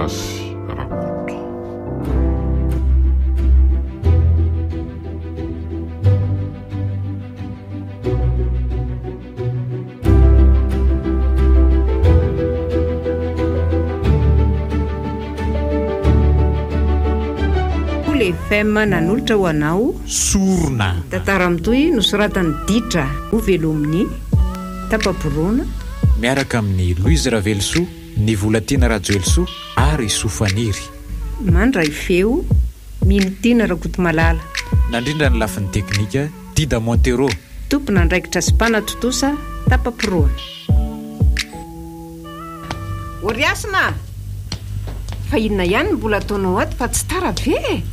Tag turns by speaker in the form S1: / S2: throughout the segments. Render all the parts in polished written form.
S1: Gasy Rakoto.
S2: Cool FM nanolotra ho anao.
S3: Sorona.
S2: Tantara mitohy nosoratan'i Ditra hovelomin'i Tapa-borona.
S3: Miaraka amin'i Louise Ravelosoa, Ny Volatiana Rajoelisoa ary Soa Faniry.
S2: Mandray feo, Mino Tiana Rakotomalala.
S3: Nandrindra ny lafiny teknika, Dida Montero.
S2: Tompon'andraikitra sy mpanatontosa, Tapa-porohana. O ry Hasina a! Fa inona ihany no mbola ataonao ato fa tsy tara ve e?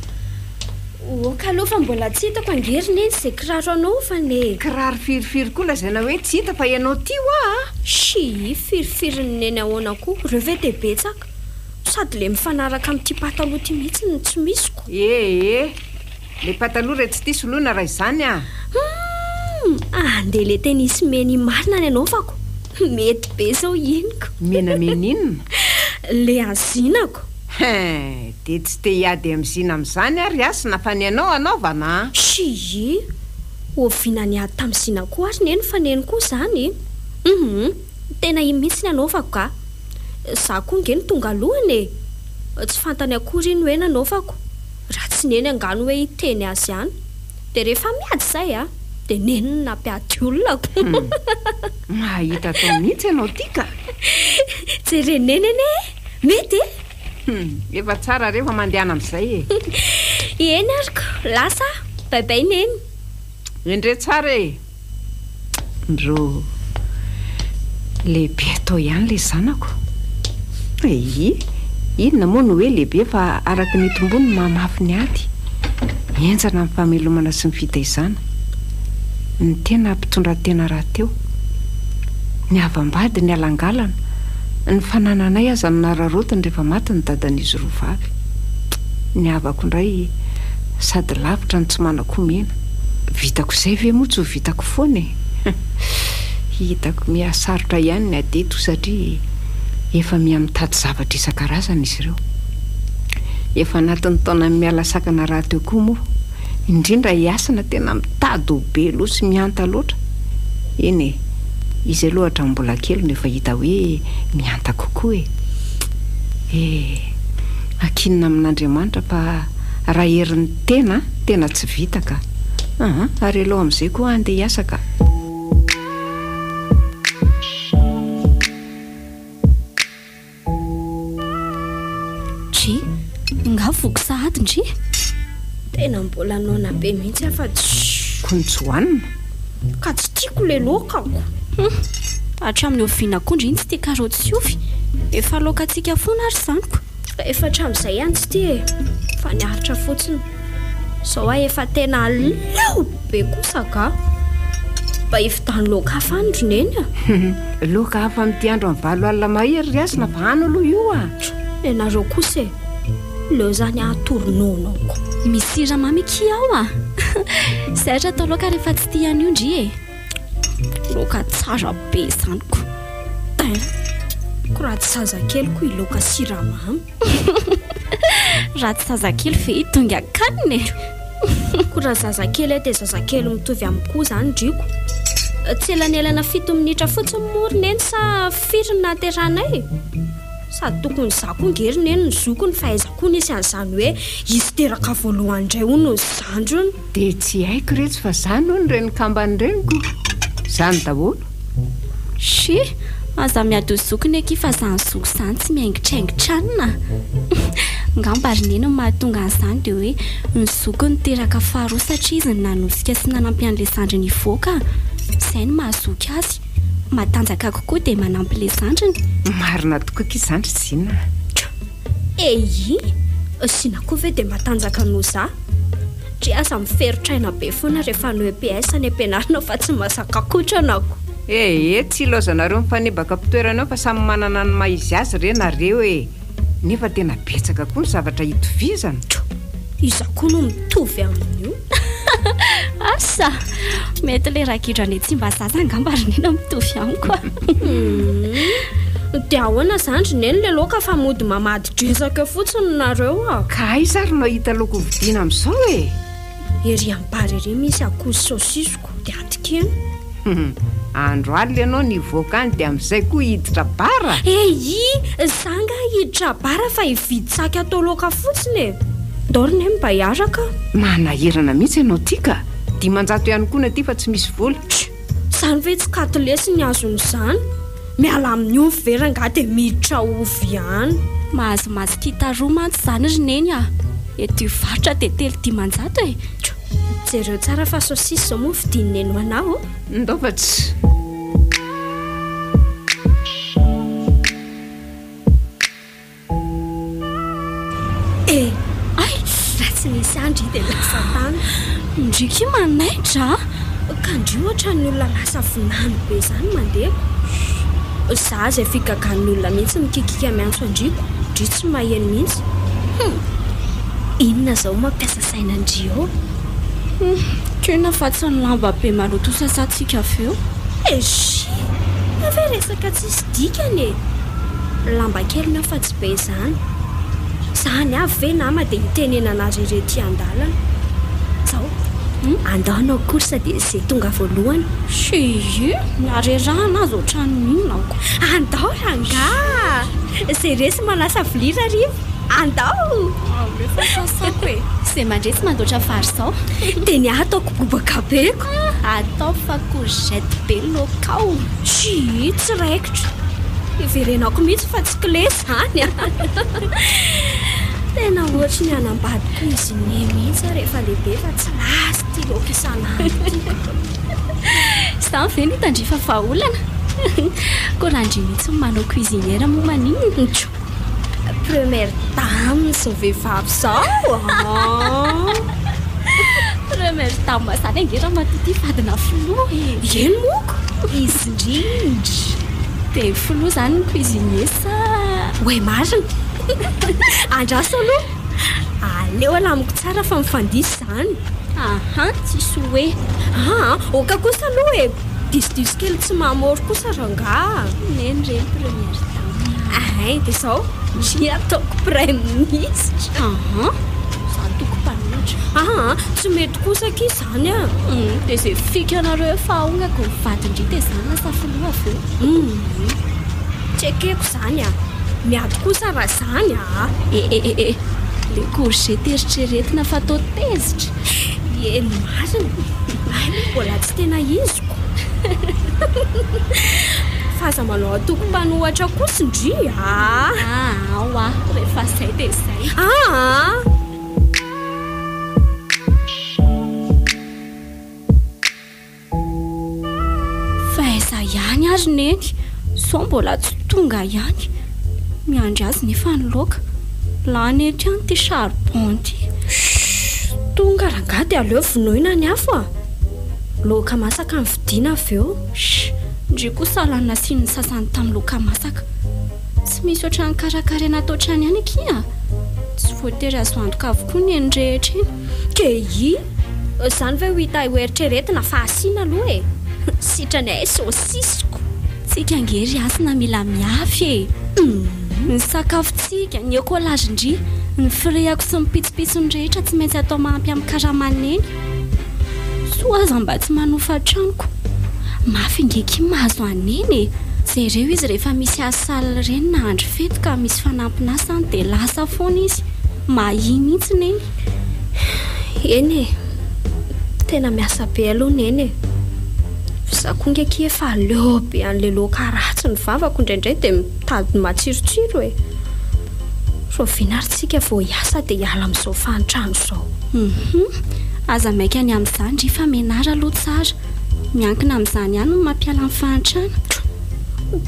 S4: Ok aloha fa mbola tsy hitako ange ry neny izay kiraro anaovana e!
S2: Kiraro firifiry koa lazaina hoe tsy hita fa ianao ity hoa a!
S4: Shii, firifirin'i neny ahoana koa, ireo ve dia betsaka? Sady le mifanaraka amin'ity pataloha ity mihitsy no tsy misy ko!
S2: Ee, le pataloha re tsy ity soloina raha izany a!
S4: Humm! Andeha le tennis mena iny marina ny anaovako! Mety be zao iny ko!
S2: Menamena inona?
S4: Le an'i Zina ko!
S2: Hein! Dia tsy te hiady amin'i Zina amin'izany aho ry Hasina fa ny anao anaovana a!
S4: Shii! Oviana niady tamin'i Zina koa ary neny fa neny koa izany? Humm! Tena iny mihitsy ny anaovako ka! Za koa nge no tonga alohany e! Tsy fantany akory iny hoe nanaovako. Raha tsy neny angaha no hoe hiteny azy ihany. Dia rehefa miady izay a! Dia neny no nampiady olona ko!
S2: Hum! Mahita atao mihitsy ianao ity ka!
S4: Jeren'i neny anie e! Mety e!
S2: Hum! Efa tsara re fa mandehana amin'izay e!
S4: Eny ary ko! Lasa aho! Bye bye neny!
S2: Endrey tsara e! Ndrô, lehibe atao ihany ilay zanako. Eii, inona moa no hoe lehibe fa araka ny itombony no mahamafy ny ady. Henjana ny famelomana sy ny fitaizana. Ny tena mpitondra tena rahateo. Ny havam-bady nialangalana, ny fanananay aza no nararaotiny rehefa maty ny dadan'izy roa vavy. Ny havako indray sady lavitra no tsy manan-komena. Vitako izay ve moa tsy ho vitako foana e! Hitako miha sarotra ihany ny ady eto satria efa miha mitady zavatra isan-karazany izy ireo. Efa anatin'ny taonan'ny miala sakana rahateo koa moa, indrindra i Hasina tena mitady ho be loha sy mihanta loatra. Eny e, izy aloha hatramin'ny mbola kely no efa hita hoe mihanta kokoa e! Eh, ankinina amin'Andriamanitra fa raha herin'ny tena tena tsy vita ka. Aa, ary aleo amin'izay koa handeha hiasa ka.
S4: Ndry, nga voky sahady ndry? Tena mbola noana be mihitsy aho fa tsy.
S2: Ko ny tsy hohanina?
S4: Ka tsy tiako le laokako. Hum, hatramin'ny oviana koa ndry no tsy tia karaoty sy ovy? Efa laokantsika foana ary izany ko. Efa hatramin'izay ihany tsy tia e! Fa niaritra fotsiny. Izao aho efa tena leo be kosa ka! Mba hividiano laoka hafa any ry Neny a!
S2: Laoka hafa amin'ity andro amin'ny valo alina mahery ry Hasina fa any aloha io a!
S4: Ianareo kosa e! Leo izany hahatory nono ao ko! Misy siramamy akia ao a! Izay ary atao laoka rehefa tsy tia an'io ndry e! Laoka tsara be izany ko! Tain! Ko raha tsy zazakely ko hilaoka siramamy. Raha tsy zazakely ve hidongy an-kanina e! Ko raha zazakely aho dia zazakely mitovy amiko koa izany ndriko. Tsy elanelana fito minitra fotsiny moa ry neny sa firy no nahaterahanay e? Sady tokony izaho koa nge ry neny no zokiny fa aiza koa nisy an'izany hoe izy teraka voalohany indray hono ny zandriny.
S2: Dia tsy haiko retsy fa zany hono ireny kambana ireny ko! Zany daholo.
S4: Shi! Aza miady ho zokiny akia fa zany zoky zany tsy miaingitraingitra anona a! Ngamba ry neny ny mahatonga an'izany dia hoe ny zokiny niteraka faharoa satria izy no nanosika sy nanampy an'ilay zandriny hivoaka a! Izay no maha zoky azy. Matanjaka kokoa dia manampy ilay zandriny.
S2: Marina tokoa akia zany ry Zina a!
S4: Eii! Zina koa ve dia matanjaka noho za? Ndry aza miferotraina be foana rehefa ny EPS any am-pianarana fa tsy mazaka kotrana ko!
S2: Ee, tsy ilaozanareo mifanebaka am-pitoerana eo fa samy manana ny maha izy azy re nareo e! Nefa tena betsaka koa ny zavatra itovizana.
S4: Tjo! Iza koa no mitovy amin'io? Asa! Mety le ragidro any Tsimbazaza angamba ry Nina mitovy amiko a! Humm! Dia ahoana izany ry Neny ilay laoka fa mody mamadi-dresaka eo fotsiny nareo a!
S2: Ka aiza ary no hahita laoka hovidiana amin'izao e?
S4: Ery amin'ny bar ery misy akoho sy saosisiko dia atikeno.
S2: Andro alina ianao no hivoaka any dia amin'izay koa hiditra bar?
S4: Eii! Za angaha hiditra bar fa hividy saky atao laoka fotsiny e! Ndao ry Neny mba hiaraka a!
S2: Manahirana mihitsy ianao ity ka! 500 ihany koa ny aty fa tsy misy vola.
S4: Tch! Izany ve tsy katilesy ny azon'izany? Miala amin'ny ovy ve rangahy dia miditra ovy ihany?
S1: Mahazo masikita roa mantsy izany ry Neny a! Eto Ivarotra dia telo 500 e!
S4: Tch! Jereo tsara fa saucisse izao moa vidian'i Neny ho anah ô!
S2: Ndao fa tsy.
S4: Eh! Ay! Raha tsy nisy ahy ndry dia lasa tany.
S1: Ndry ki manaitra a!
S4: Ka ndry ohatran'ny olona lasa vinany be izany mandeha ko. Za izay figagan'ny olona mihitsy mikikika miantso an-dry ko, ndry tsy maheno mihitsy. Hum! Inona izao mampiasa saina an-dry eo?
S1: Hum! Tena fa tsy ny lamba be maloto hosasantsika avy eo.
S4: Eshi! Io ve resaka tsisy dikany e! Lamba kely ny ao fa tsy be izany. Izany avy ve nama dia hitenenana azy ireo ety an-dalana. Zao, andao hanao course dia izay tonga voalohany.
S1: Shii! Ny harerahana aza ohatran'ny inona ko.
S4: Andao rangaha! Izay resy manasa vilia rariva. Andao!
S1: Aleo fa sasako e! Izay mandresy mandoatra vary izao.
S4: Dia ny ahy ataoko bobaka be ko.
S1: Ataovy fa courgette be laoka ao.
S4: Tsia, tsy raikitra. Hiverenako mihitsy fa tsy clé izany a! Tena ohatry ny hanambady cuisinier mihitsy aho rehefa lehibe fa tsy lasa ity laoka isan'andro ity ka.
S1: Izany ve no hitandrifa vahaolana? Koa raha ndry mihitsy no manao cuisinière moa maninona?
S4: Tjo! Première dame izao vehivavy izao an!
S1: Première dame izany ange ramatoa ity vadina filoha e!
S4: Eny moa ko! Izy indrindra!
S1: Dia ny filoha izany ny cuisinier sa?
S4: Oay marina! Andraso aloha! Aleo alamiko tsara fa mifandiso izany!
S1: Aha, tsisy hoe!
S4: Aa, ok kosa aloha e! Disodiso kely tsy mamory kosa rangaha!
S1: Neny re ny première dame
S4: a! Ahay, dia izao, ny ataoko praiminisitra.
S1: Aha, za toko mpanohitra.
S4: Aa, tsy mety kosa akia izany a!
S1: Hum, dia izay fika anareo eo fa ahongako ny vadin-dry dia za lasa filoha avy eo.
S4: Hum, tsy ekeko izany a! Miady kosa raha izany a!
S1: Eh eh eh eh, le courgette eritreretina fa toa tezitra.
S4: Eny marina, hay moa mbola tsy tena iziko. Fa aza manao antoko mpanohatra kosa ndry a!
S1: Aa ao a, rehefa zay dia zay.
S4: Aa!
S1: Fa aiza ihany ary Neny? Sao mbola tsy tonga ihany? Miandry azy nefa ny laoka. Lany eto ihany ity charbon ity.
S4: Chut! Tonga rangahy dia aleo vonoina ny afo a! Laoka masaka no vidiana avy eo.
S1: Chut! Ndry koa sahala ny nasian'ny sasany tamin'ny laoka masaka. Tsy misy ohatran'ny karakaraina ato an-trano ihany akia a! Tsy voatery azo antoka avokoa ny eny rehetra eny.
S4: Keyy! Izany ve ho hita ho eritreretina fa asiana aloha e! Sitrany ahay saosisiko!
S1: Tsika ange ry Hasina mila miafy e! Ny sakafontsika, ny écolage-ndry, ny firehako sy ny pitsopitsony rehetra tsy maintsy atao mahampy amin'ny karaman'i Neny. Soa aza mba tsy manofa tranoko. Mafy nge ki mahazo an'i Neny e! Jereo izy rehefa misy assalle ireny na andro fety ka misy fanampin'asa any dia lasa foana izy. Mahia mihitsy Neny.
S4: Eny e! Tena miasa be aloha Neny e! F'izaho koa nge akia efa leo be an'ilay laoka ratsy ny vavako indraindray dia mitady matsirotsiro e! Rahoviana ary tsika vao hiasa dia hiala amin'izao fahantrana izao?
S1: Hum! Aza maika ny amin'izany ry fa menara aloha tsara. Miankina amin'izany ihany ny mampiala ny fahantrana.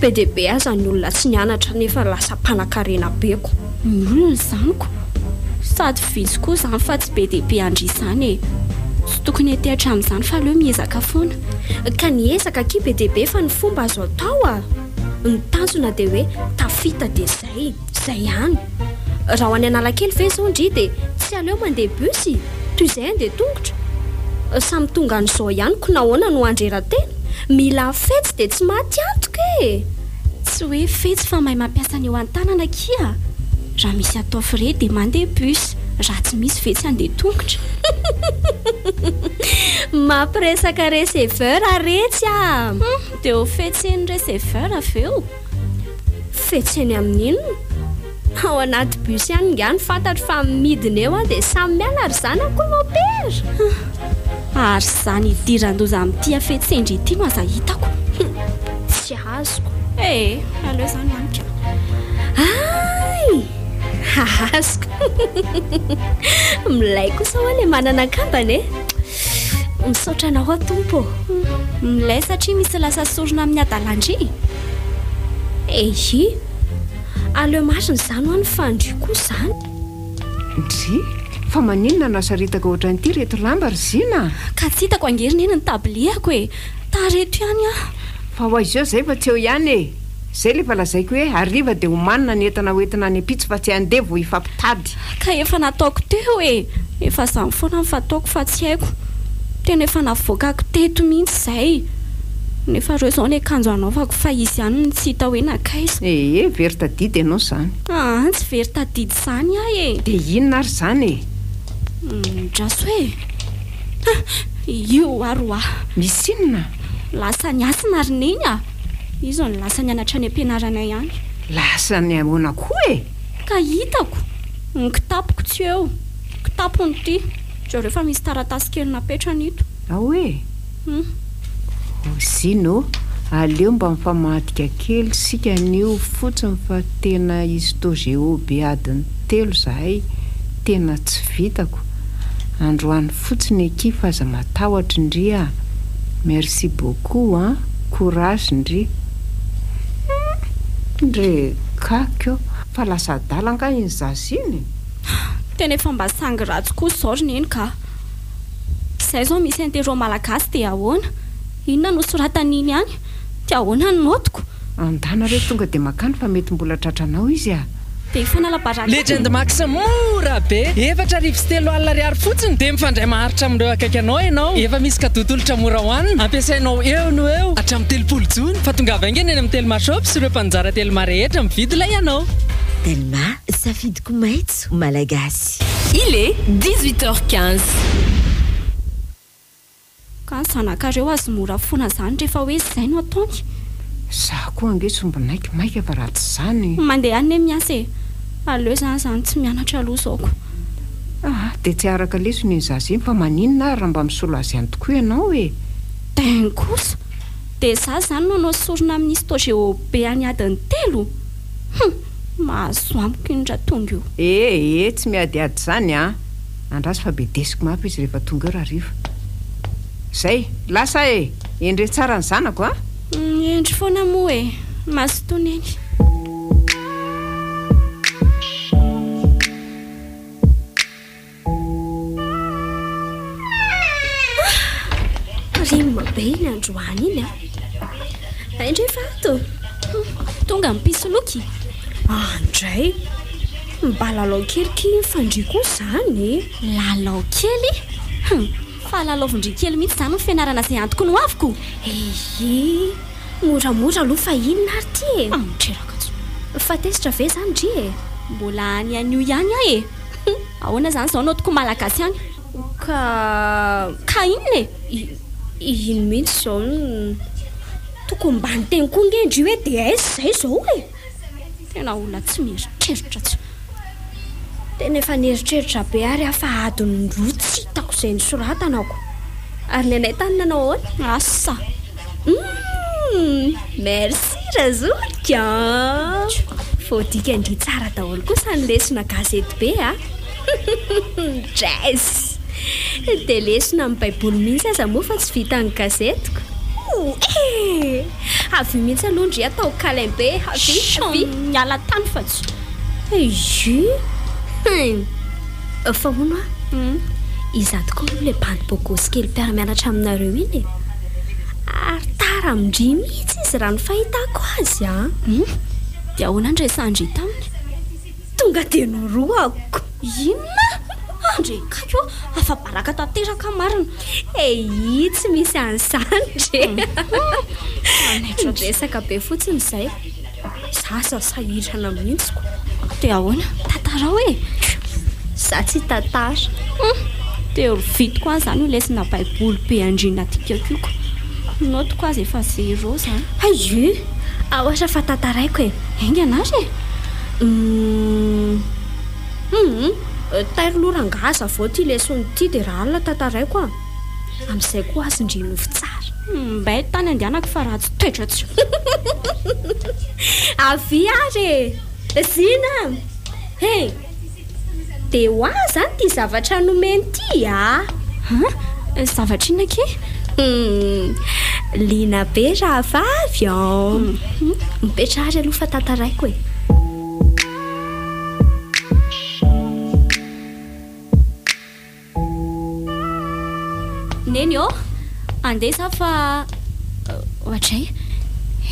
S4: Be dia be aza ny olona tsy nianatra nefa lasa mpanankarena be ko.
S1: Ny olona izany ko. Sady vitsy koa izany fa tsy be dia be an-dry izany e. Tsy tokony hitehatra amin'izany fa aleo miezaka foana.
S4: Ka ny ezaka akia be dia be fa ny fomba azo atao a! Ny tanjona dia hoe tafita dia izay. Izay ihany. Raha ho any Analakely ve izao ndry dia tsy aleo mandeha bus toy izay handeha tongotra? Samy tonga any izao ihany ko nahoana no handrera-tena? Mila fetsy dia tsy maty antoka e!
S1: Tsy hoe fetsy fa mahay mampiasa ny eo an-tanana akia! Raha misy atao frais dia mandeha bus, raha tsy misy ve tsy handeha tongotra?
S4: Mampiresaka receveur retsy ah!
S1: Hum, dia ho fetsen'ny receveur avy eo?
S4: Fetseny amin'inona? Ao anaty bus ihany nga no fantatro fa midina eo aho dia samy miala ry zanako hoy mon père!
S1: Ary izany hidiran-doza amin'ity hafetsen-dry ity no aza hitako.
S4: Tsy azoko.
S1: Eh, aleo izany ho any ka.
S4: Hay! Azoko. Milay kosa hoa ilay manana kambana e. Misaotra anao aho Tompo ô.
S1: Milay satria misy lasa sorona amin'ny hadalan-dry.
S4: Ehe. Aleo marina izany hoa ny fandria koa izany.
S2: Ndry! Fa maninona no asaritaka ohatran'ity reto lamba ry Zina a?
S1: Ka tsy hitako ange ry Neny ny tablier-ko e! Tara eto ihany aho.
S2: Fa ho aiza eo izay fa tsy eo ihany e! Izay ilay efa lazaiko hoe hariva dia omanina ny entana hoentina any ampitso fa tsy handeha vao hifampitady.
S1: Ka efa nataoko teo e! Efa izany foana ny fataoko fa tsy haiko. Tena efa navoakako teto mihitsy izay. Nefa ireo izao ny akanjo hanaovako fa izy ihany no tsy hita hoe nankaiza.
S2: Ee, very tadidy ianao izany.
S1: Aa, tsy very tadidy izany aho e!
S2: Dia inona ary izany e?
S1: Andraso e! Ha! Io ary hoa!
S2: Misy inona?
S1: Lasa niasina ry Neny a! Izy no lasa nianatra any am-pianaranay any.
S2: Lasa ny ahoana koa e?
S1: Ka hitako! Ny kitapoko tsy eo. Kitapony ity. Jereo fa misy taratasy kely napetrany ito.
S2: Ao e! Hum. Zina ô, aleo mba mifamadika kely isika anio fotsiny fa tena histo-geo be adiny telo zahay, tena tsy vitako. Androany fotsiny akia fa aza matahotra ndry a! Merci beaucoup an! Courage ndry! Hum! Ndry kaky ô! Fa lasa adala angaha iny zaza iny?
S1: Tena efa mba sangy ratsy kosa izao ry neny ka! Izay izao misy interro malagasy dia ahoana? Inona no soratan'iny any? Dia ahoana ny naotiko?
S2: Andana re tonga dia makany fa mety mbola tratranao izy a!
S1: Dia hifanala baraka any.
S5: Legend Max mora be! 30 400 ariary fotsiny dia mifandray maharitra amin'ireo akaiky anao ianao. Efa misy cadeau tolotra mora hohanina, ampiasainao eo no eo hatramin'ny 30 jona. Fa tongava haingana eny amin'ny Telma Shop sy ireo mpanjara Telma rehetra mividy ilay ianao.
S6: Telma, safidiko maitso malagasy.
S7: Il est 18 heures 15.
S1: Ka ny zanakareo azo mora fona zany rehefa hoe zay no ataony.
S2: Za koa ange tsy mbo naiky maika fa raha tsy zany.
S1: Mandeha any ne miasa e! Aleo zany zany tsy mianatra aloha zao ko.
S2: Aa dia tsy araka lesona iny zaza iny fa maninona ary raha mba misolo azy ihany tokoa ianao e!
S1: Dain kosa! Dia za zany no hanao sorona amin'ny histo-geo be any adiny telo? Hum! Mahazo amiko iny raha tonga eo.
S2: Ee ee tsy miadiady izany an! Andraso fa bedesiko mafy izy rehefa tonga eo rahariva. Zay, lasa e! Endre tsara ny zanako a!
S1: Hendry foana moa e! Mazotoa neny.
S4: Prime be iny androany iny a! Hay ndry fa ato.
S1: Tonga ny mpisoloky.
S4: Andray! Mba lalao kely ky iny fandria koa izany e!
S1: Lalao kely? Hum! Fa lalaovin-dry kely mihitsy izany ny fianarana izay antoko ny hoaviko!
S4: Ehe! Moramora aloha fa inona ary ity e?
S1: Mitreraka tsy.
S4: Fa tezitra ve izany dry e?
S1: Mbola any anio ihany aho e! Hum! Ahoana izany izao naotiko malagasy any?
S4: Ka.
S1: Ka inona e?
S4: Ino mihitsy izao no. Tokony mba niteny koa nge ndry hoe dia aiza izay izao e!
S1: Tena olona tsy mieritreritra tsy.
S4: Tena efa nieritreritra be ary aho fa adiny roa tsy hitako izay nosoratanako. Ary ny anay tany nanao ahoana?
S1: Asa!
S4: Humm! Merci Razoky an! Voadikan-dry tsara daholo kosa ny lesona gazety be a! Jess! Dia lesona amin'ny baiboly mihitsy aza moa fa tsy vitan'ny gazetiko. Ouh eh! Avia mihitsy aloha ndry atao câlin be, avia, avia.
S1: Miala tany fa tsy.
S4: Eii! Hein! Fa hono hoa, iza tokoa aloha ilay bandy bôgôsy kely mpiara-mianatra aminareo iny e? Ary tara amin-dry mihitsy izy raha ny fahitako azy an!
S1: Hum! Dia ahoana ny resahan-dry taminy?
S4: Tonga dia norohako!
S1: Inona? Andre kay ô! Afa-baraka tanteraka marina!
S4: Eii! Tsy misy an'izany re! Resaka be fotsiny izay.
S8: Za aza sahirana mihitsy ko.
S1: Dia ahoana? Tantarao e!
S8: Za tsy hitantara.
S1: Hum! Dia rovitiko any izany io lesona baiboly be andriana dikako io ko. Naotiko aza efa zéro izany.
S8: Aie! Ahoatra fa tantaraiko e!
S1: Haingana ary e!
S8: Hum! Hum! Tairo aloha rangaha hazavao ity lesona ity dia raha alina tantaraiko a! Amin'izay koa azon-dry nofy tsara.
S1: Mbay tany andehanako fa ratsy toetra tsy.
S8: Avia ary e! Zina a! He! Dia ho ahy izany ity zavatra nomeny ity a!
S1: An? Zavatra inona akia?
S8: Hum! Liana be rahavavy an! Mipetraha ary aloha fa tantaraiko e!
S1: Neny ô! Andeha za fa ohatray.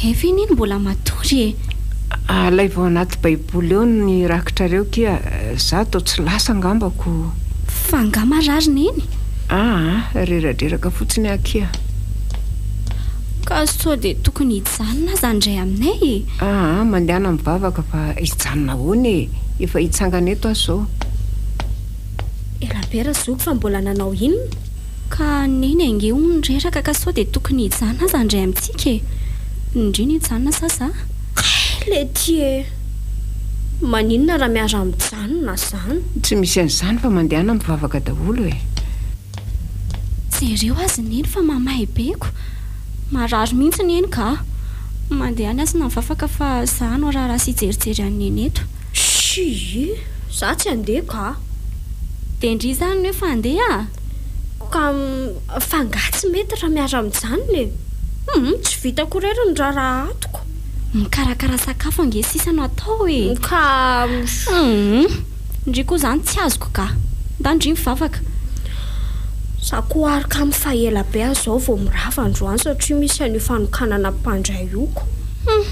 S1: Efa iny iny mbola matory e!
S2: Alaivo ao anaty baiboly ao ny rakitrareo kia, za toa tsy lasa angamba ko.
S1: Fa angaha marary Neny?
S2: Aa, reradreraka fotsiny aho kia.
S1: Ka sao dia tokony hijanona aza ndray aminay e!
S2: Aa, mandehana mivavaka fa hijanona ahoana e! Efa hitsangana eto aho izao.
S8: Ela be razoky fa mbola nanao inona?
S1: Ka Neny ange hono reraka ka sao dia tokony hijanona aza handray amintsika e! Ndry ny hijanona sa za?
S8: Kay letia e! Maninona raha miara-mijanona zany?
S2: Tsy misy an'izany fa mandehana mivavaka daholo e!
S1: Jereo azy Neny fa mamay be ko! Marary mihitsy Neny ka! Mandehana azy na mivavaka fa za hanao raharaha sy hijerijery an'i Neny eto.
S8: Shii, za tsy handeha ka.
S1: Dia ndry izany no efa handeha a!
S8: Ka fa angaha tsy mety raha miara-mijanona e? Humm, tsy vitako irery ny raharaha ato ko.
S1: Mikarakara sakafo ange sisa no atao e!
S8: Ka.
S1: Humm, ndry koa izany tsy azoko ka. Nda ndry mivavaka.
S8: Za koa ary kamo fa ela be aho izao vao mirava androany satria misy an'io fanokanana mpandray io ko.
S1: Humm,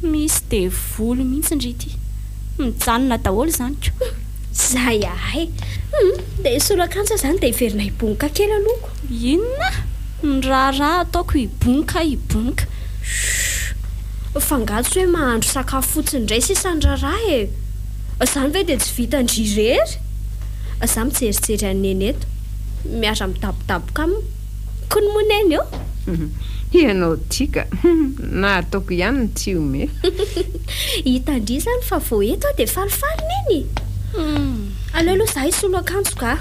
S1: Misy devoly mihitsy ndry ity. Mijanona daholo izany ko.
S8: Zay ahay. Hum, dia hisolo akanjo aho izany dia hiverina hibonoka kely aloha ko.
S1: Inona? Ny raharaha ataoko hibonoka hibonoka.
S8: Shh. Fa angaha tsy hoe mahandro sakafo fotsiny indray sisa ny raharaha e? Izany ve dia tsy vitan-dry irery? Za mijerijery an'i Neny eto. Miara-midabodaboka aminy. Kony moa Neny ô?
S2: Ianao ity ka! Na ataoko ihany ny tsy hihomehy.
S8: Hitan-dry izany fa vao eto aho dia falifaly Neny e! Aleo aloha izaho hisolo akanjo ka!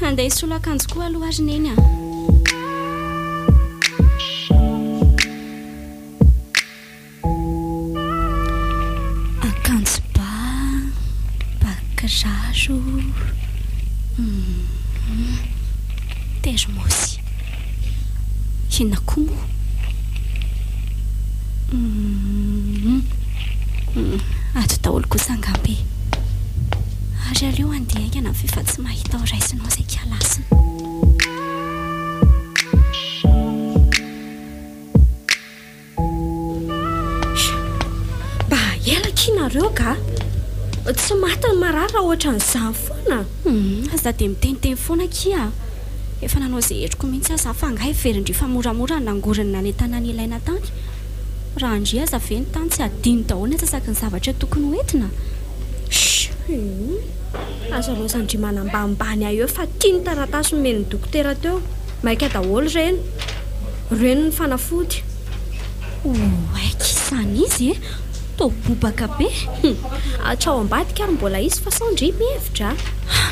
S1: Andeha hisolo akanjo koa aloha ary Neny a! Akanjo ba, ba kiraro, hum, termosy. Inona koa moa? Hum, ato daholo kosa angamba e. Ary aleo handeha haingana fa efa tsy mahita ho raisinao izay kialasina.
S8: Mba ela akia nareo ka! Tsy maty ny marary raha ohatran'izany foana.
S1: Humm aza dia miteniteny foana akia a! Efa nanao izay heriko mihitsy aho za fa angaha heverin-dry fa moramora ny nangoriny nanentana ny ilaina tany? Raha ndry aza ve ny tany tsy hadino daholo ny antsasaky ny zavatra tokony ho entina?
S8: Humm aza laozan-dry manambanimbany ahy eo fa ty ny taratasy nomen'ny dokotera teo, maika daholo ireny. Ireny ny fanafody.
S1: Oay k'izany izy e! Toa bobaka be.
S8: Hum! Hatrao ambadika ary mbola izy fa sao ndry mihevitra a!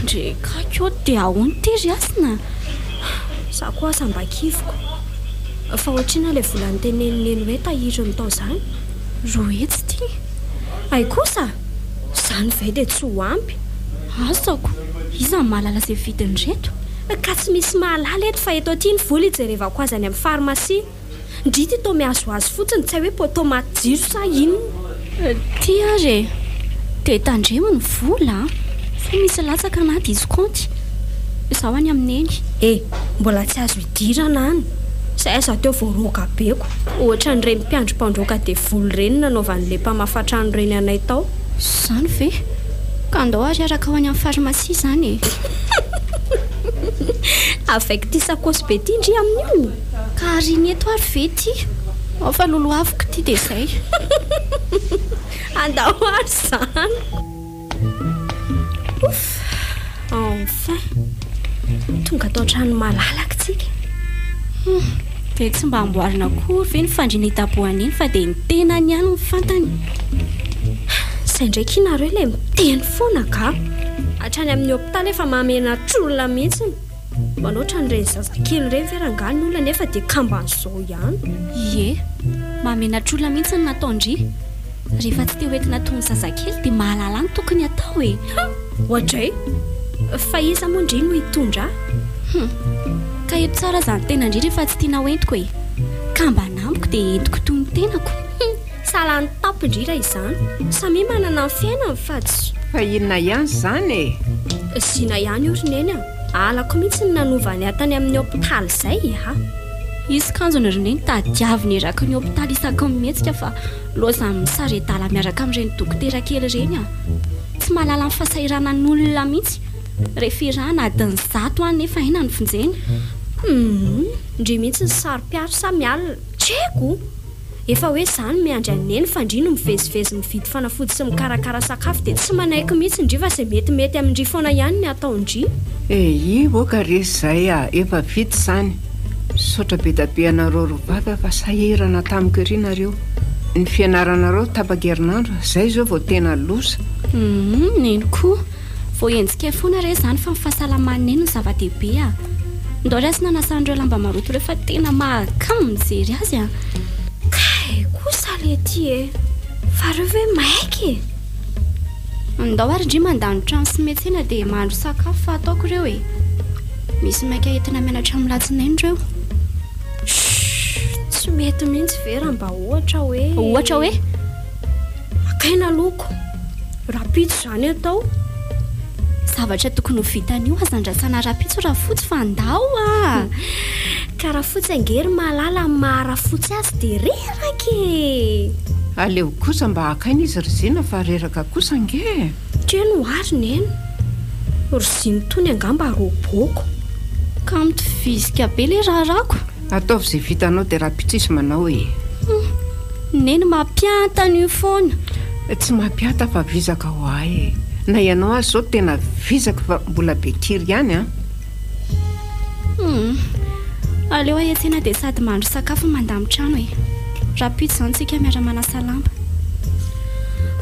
S1: Ndry kaky ô! Dia ahoana ity ry Hasina?
S8: Za koa aza mba kiviko. Fa ohatr'inona ilay vola notenenin'i Neny hoe tahiriny tao izany?
S1: 200 ity.
S8: Hay kosa! Izany ve dia tsy ho ampy?
S1: Asako! Iza no mahalala izay vidin'ireto?
S8: Ka tsy misy mahalala eto fa eto aty ny vola ijerevako azy any amin'ny pharmacie. Ndry ity toa mihazohazo fotsiny tsy hay hoe poteau maty jiro sa inona.
S1: Ty ary e! Dia tandremo ny vola an! Sao misy latsaka na diso kaonty. Izaho any amin'i Neny.
S8: E! Mbola tsy azo idirana any. Zay aza teo vao roaka be ko. Ohatran'ireny mpiandry mpandroaka devoly ireny nanaovan'ilay mpamafa trano ireny anay tao.
S1: Izany ve? Ka andao ary hiaraka ho any amin'ny pharmacie izany e!
S8: Avec ty sakaosy be ty ndry amin'io?
S1: Ka ary ny eto ary ve ty? Ao fa lolohaviko ity dia izay.
S8: Andao ary izany. Ouf! Enfin! Tonga tao an-trano malalaka tsika.
S1: Hum! Dia tsy mba amboarina akory ve ny fandriana hidabohana iny fa dia ny tenany ihany no fantany.
S8: Izay indray ki nareo ilay miteny foana ka! Hatrany amin'ny hopitaly efa mahamenatr'olona mihitsy. Manao ohatran'ireny zazakely ireny ve rangahy ny olona nefa dia kamban'izao ihany.
S1: Ie, mahamenatr'olona mihitsy ny nataon-dry. Rehefa tsy te ho entina toy ny zazakely dia mahalala ny tokony hatao e!
S8: Ha! Oadray! Fa iza moa ndry no hitondra ahy?
S1: Hum! Ka eto tsara aza ny tenan-dry rehefa tsy tiana ho entiko e! Kambana amiko dia entiko toy ny tenako.
S8: Hum! Sahala ny tampon-dry raha izany. Samia manana ny fiainany fa tsy.
S2: Fa inona ihany izany e?
S8: Zina ihany io ry Neny a! Halako mihitsy ny nanova ny ahy tany amin'ny hopitaly izay a!
S1: Hisy kanjony ry Neny tadiaviny eraky ny hopitaly isaky ny mihetsika fa lozan'ny misaredala miaraka amin'ireny dokotera kely ireny a! Tsy mahalala ny fahasahiranan'olona mihitsy. Rehefa irahana adiny zato any nefa aina no vonjena.
S8: Humm! Ndry mihitsy ny saro-piaro sa mialona? Tsy haiko! Efa hoe za no miandry an'i Neny fa ndry no mivezivezy mividy fanafody sy mikarakara sakafo dia tsy manaiky mihitsy ndry fa izay metimety amin-dry foana ihany ny ataon-dry.
S2: Eii ok re zay a, efa vita izany. Misaotra be da be anareo roa vavy fa sahirana tamiko ery nareo. Ny fianaranareo tapa-kerinandro, zay izao vao tena loza.
S1: Humm neny koa. Voahenjika foana re izany fa ny fahasalaman'i Neny no zava-dehibe a! Ndao ry Hasina hanasa an'ireo lamba maloto ireo fa tena mahakamo mijery azy a!
S8: Kay kosa lety e! Fa reo ve maika e?
S1: Ndao ary ndry mandany trano sy miantsena dia mahandro sakafo fa ataoko ireo e! Misy maika entina mianatra amin'ny latsinainy ireo.
S8: Shh! Tsy mety mihitsy ve raha mba ohatra hoe.
S1: Ohatra hoe?
S8: Makaina aloha ko! Rahampitso izany atao.
S1: Zavatra tokony ho vitan'io aza andrasana rahampitso Rafotsy fa ndao a!
S8: Ka Rafotsy ange ry Malala amin'ny maha Rafotsy azy dia reraka e!
S2: Aleo kosa mba haka aina izy ry Zina fa reraka kosa ange e!
S8: Teny ho ahy ry Neny. Ry Zina itony angamba robot-ko.
S1: Ka mitovizika be ilay raharahako.
S2: Ataovy izay vitanao dia rahampitso izy manao e!
S1: Hum! Neny mampianta an'io foana.
S2: Tsy mampianta fa vizaka ho ahy e! Na ianao aza izao tena vizaka fa mbola be kiry ihany an!
S1: Hum! Aleo aho hiantsena dia sady mahandro sakafo no mandamin-trano e! Rahampitso izany tsika miara-manasa lamba.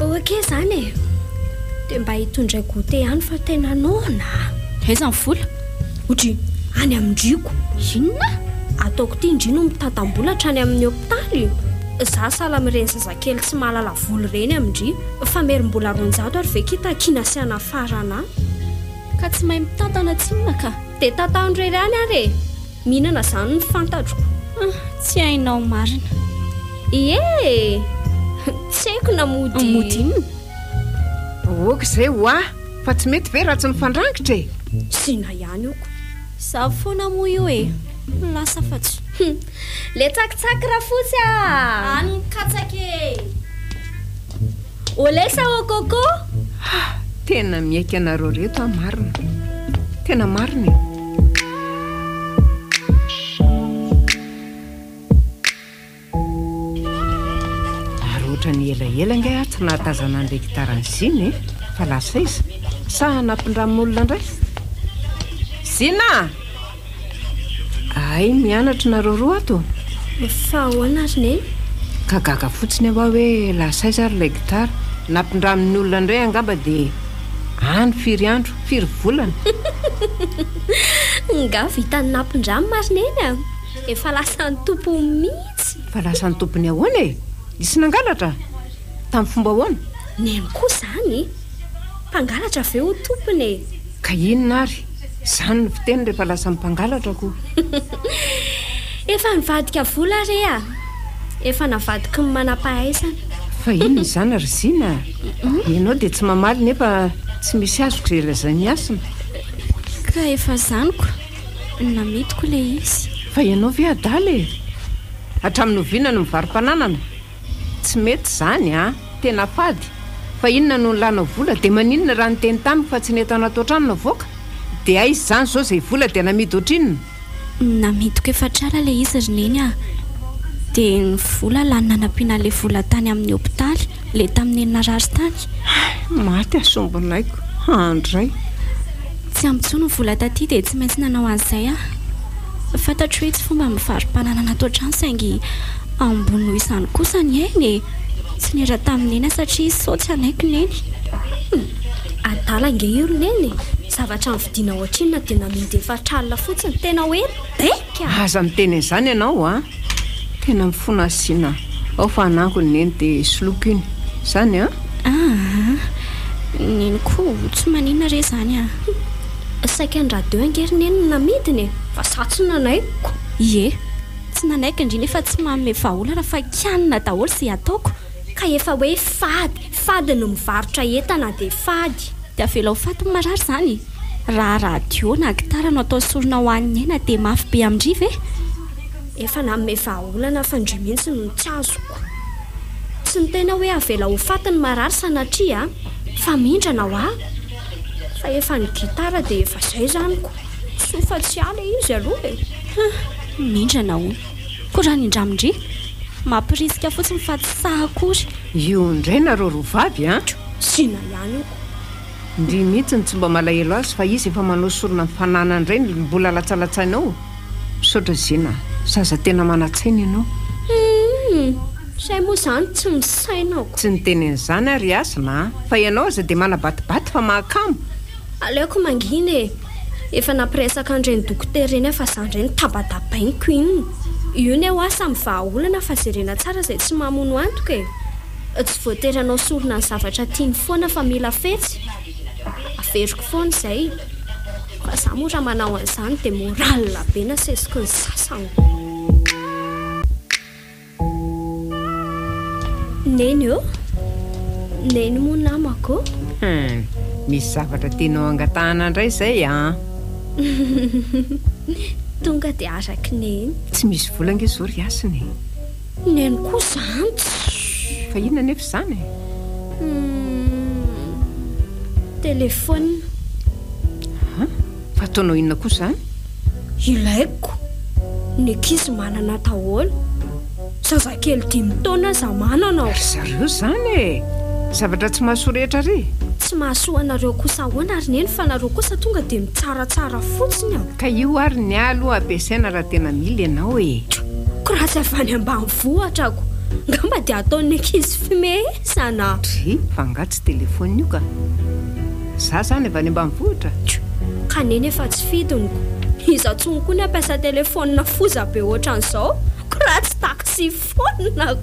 S8: Ok izany e! Dia mba hitondray goûter ihany fa tena noana a!
S1: Aiza ny vola?
S8: Odry, any amin-driko.
S1: Inona?
S8: Ataoko ity ndry no mitantam-bola hatrany amin'ny hopitaly? Za sahala amin'ireny zazakely tsy mahalala vola ireny amin-dry. Famerim-bola 200 ary ve ki takiana sy anafarana ahy?
S1: Ka tsy mahay mitantana tsinona ka.
S8: Dia tantano irery ihany ary e! Mihinana izany no fantatro.
S1: Ah, tsy hainao marina.
S8: Ie e! Tsy haiko na mody.
S1: Mody inona?
S2: Ok izay hoa! Fa tsy mety ve raha tsy mifandrangitra e?
S8: Zina ihany io ko.
S1: Izaho foana moa io e! Lasa fa tsy.
S8: Hum! Le tsakitsaky rafotsy a!
S1: Any ny katsaka e!
S8: Olesa ô coco!
S2: Ha! Tena miaiky anareo reto aho marina. Tena marina e! Ary ohatran'ny elaela angaha aho tsy nahatazana an'ilay gitaran'i Zina e! Fa lasa aiza? Sa nampindramin'olona indray? Zina a! Hay mianatra nareo roa ato?
S8: Fa ahoana ry Neny?
S2: Ka gaga fotsiny aho hoe lasa aiza ary ilay gitara? Nampindramin'ny olona indray angamba dia any firy andro, firy volana?
S8: Nga vitan'ny nampindramina ry Neny a! Efa lasan'ny tompony mihitsy.
S2: Fa lasan'ny tompony ahoana e? Nisy nangalatra? Tamin'ny fomba ahoana?
S8: Neny koa izany e! Mpangalatra ve ho tompony e?
S2: Ka inona ary? Izany no fiteny rehefa lasan'ny mpangalatra ko.
S8: Efa nivadika vola re a! Efa navadiky ny manam-pahaizana.
S2: Fa inona izany ry Zina a? Ianao dia tsy mamaly nefa tsy misy azoko izay lazain'i Hasina.
S1: Ka efa izany ko. Namidiko ilay izy.
S2: Fa ianao ve adala e? Hatramin'ny oviana no mivaro-pananana? Tsy mety izany an! Tena fady! Fa inona no nilanao vola? Dia maninona raha niteny tamiko fa tsy ny entana ato an-trano no avoaka? Dia aiza izany izao izay vola dia namidy ohatrinona?
S1: Namidiko efa trara ilay izy ry Neny a! Dia ny vola lany nanampiana ilay vola tany amin'ny hopitaly, ilay tamin'ny neny narary tany.
S2: Hay, maty aho sombinaiko, handray.
S1: Tsy ampy intsony ny vola taty dia tsy maintsy nanao an'izay aho. Fantatro hoe tsy fomba mivaro-pananana ato an-trano saingy ambony noho izany kosa ny aina e! Tsy niera tamin'i Neny aho satria sao tsy hanaiky Neny.
S8: Hum! Adala ange io ry Neny e! Zavatra nividiana ohatrinona dia namidy efatr'alina fotsiny, tena hoe beka!
S2: Aza miteny an'izany ianao a! Tena mifona asiana ao fa hanangony Neny dia soloiko iny. Izany an?
S1: Aa! Neny koa tsy maninona re izany a!
S8: Saika ny radio ange ry Neny no namidiny e! Fa za tsy nanaikiko!
S1: Ie! Tsy nanaiky ndry nefa tsy manome vahaolana fa kianina daholo izay ataoko.
S8: Ka efa hoe fady, fady ny mivarotra entana dia fady.
S1: Dia avelao faty ny marary izany? Raha radio na gitara no atao sorona ho an'ny aina dia mafy be amin-dry ve?
S8: Efa nanome vahaolana fa ndry mihitsy no tsy azoko. Tsy niteny aho hoe avela ho faty ny marary sanatria a! Fa mindrana hoa! Fa efa ny gitara dia efa zay zany ko! Soa fa tsy ahy le izy aloha e!
S1: Hum! Mindrana hono. Koa raha nindramin-dry? Mampirisika fotsiny fa tsy sahy akory.
S2: Io indray nareo roa vavy an!
S8: Zina ihany io ko!
S2: Ndry mihitsy no tsy mba malahelo azy fa izy efa manao sorona ny fananany indray no mbola latsalatsaina ao. Misaotra Zina a! Zaza tena manan-tsaina ianao.
S8: Humm! Zay moa zany tsy misaina ko.
S2: Tsy niteny an'izany aho ry Hasina a! Fa ianao aza dia manabatibaty fa mahakamo.
S8: Aleoko mangina e! Efa nampiresaka an'ireny dokotera ireny aho fa za indray no tabatabainiko inona. Io ne hoa samy vahaolana fa jerena tsara izay tsy mamono antoka e! Tsy voatery hanao sorona ny zavatra tiany foana fa mila fetsy. Averiko foana izay. Fa za moa raha manao an'izany dia moral be nasesiky ny sasany. Neny ô! Neny moa namako ô!
S2: Hum, misy zavatra tianao angatahana indray izay an!
S8: Tonga dia arak'i Neny.
S2: Tsy misy vola ange izao ry Hasina e!
S8: Neny koa izany tsy.
S2: Fa inona anefa izany e?
S8: Humm. Telephone.
S2: An? Fa ataonao inona kosa izany?
S8: Ilaiko. Ny ankizy manana daholo. Zazakely dimy taona aza manana.
S2: Ry zareo izany e! Zavatra tsy mahasoa rehetra re.
S8: Tsy mahasoa anareo kosa ahoana ry Neny fa nareo kosa tonga dia mitsaratsara fotsiny a!
S2: Ka io ary ny ahy aloha ampiasaina raha tena mila ianao e!
S8: Ko raha tsy avy any ambanivohitra ko, ngamba dia ataon'ny ankizy fimehezana.
S2: Dry, fa angaha tsy telephone io ka? Za zany avy any ambanivohitra?
S8: Ka neny efa tsy fidiny ko. Iza tsony koa ny hampiasa telephone foza be ohatran'izao, ko raha tsy taxi phone ko.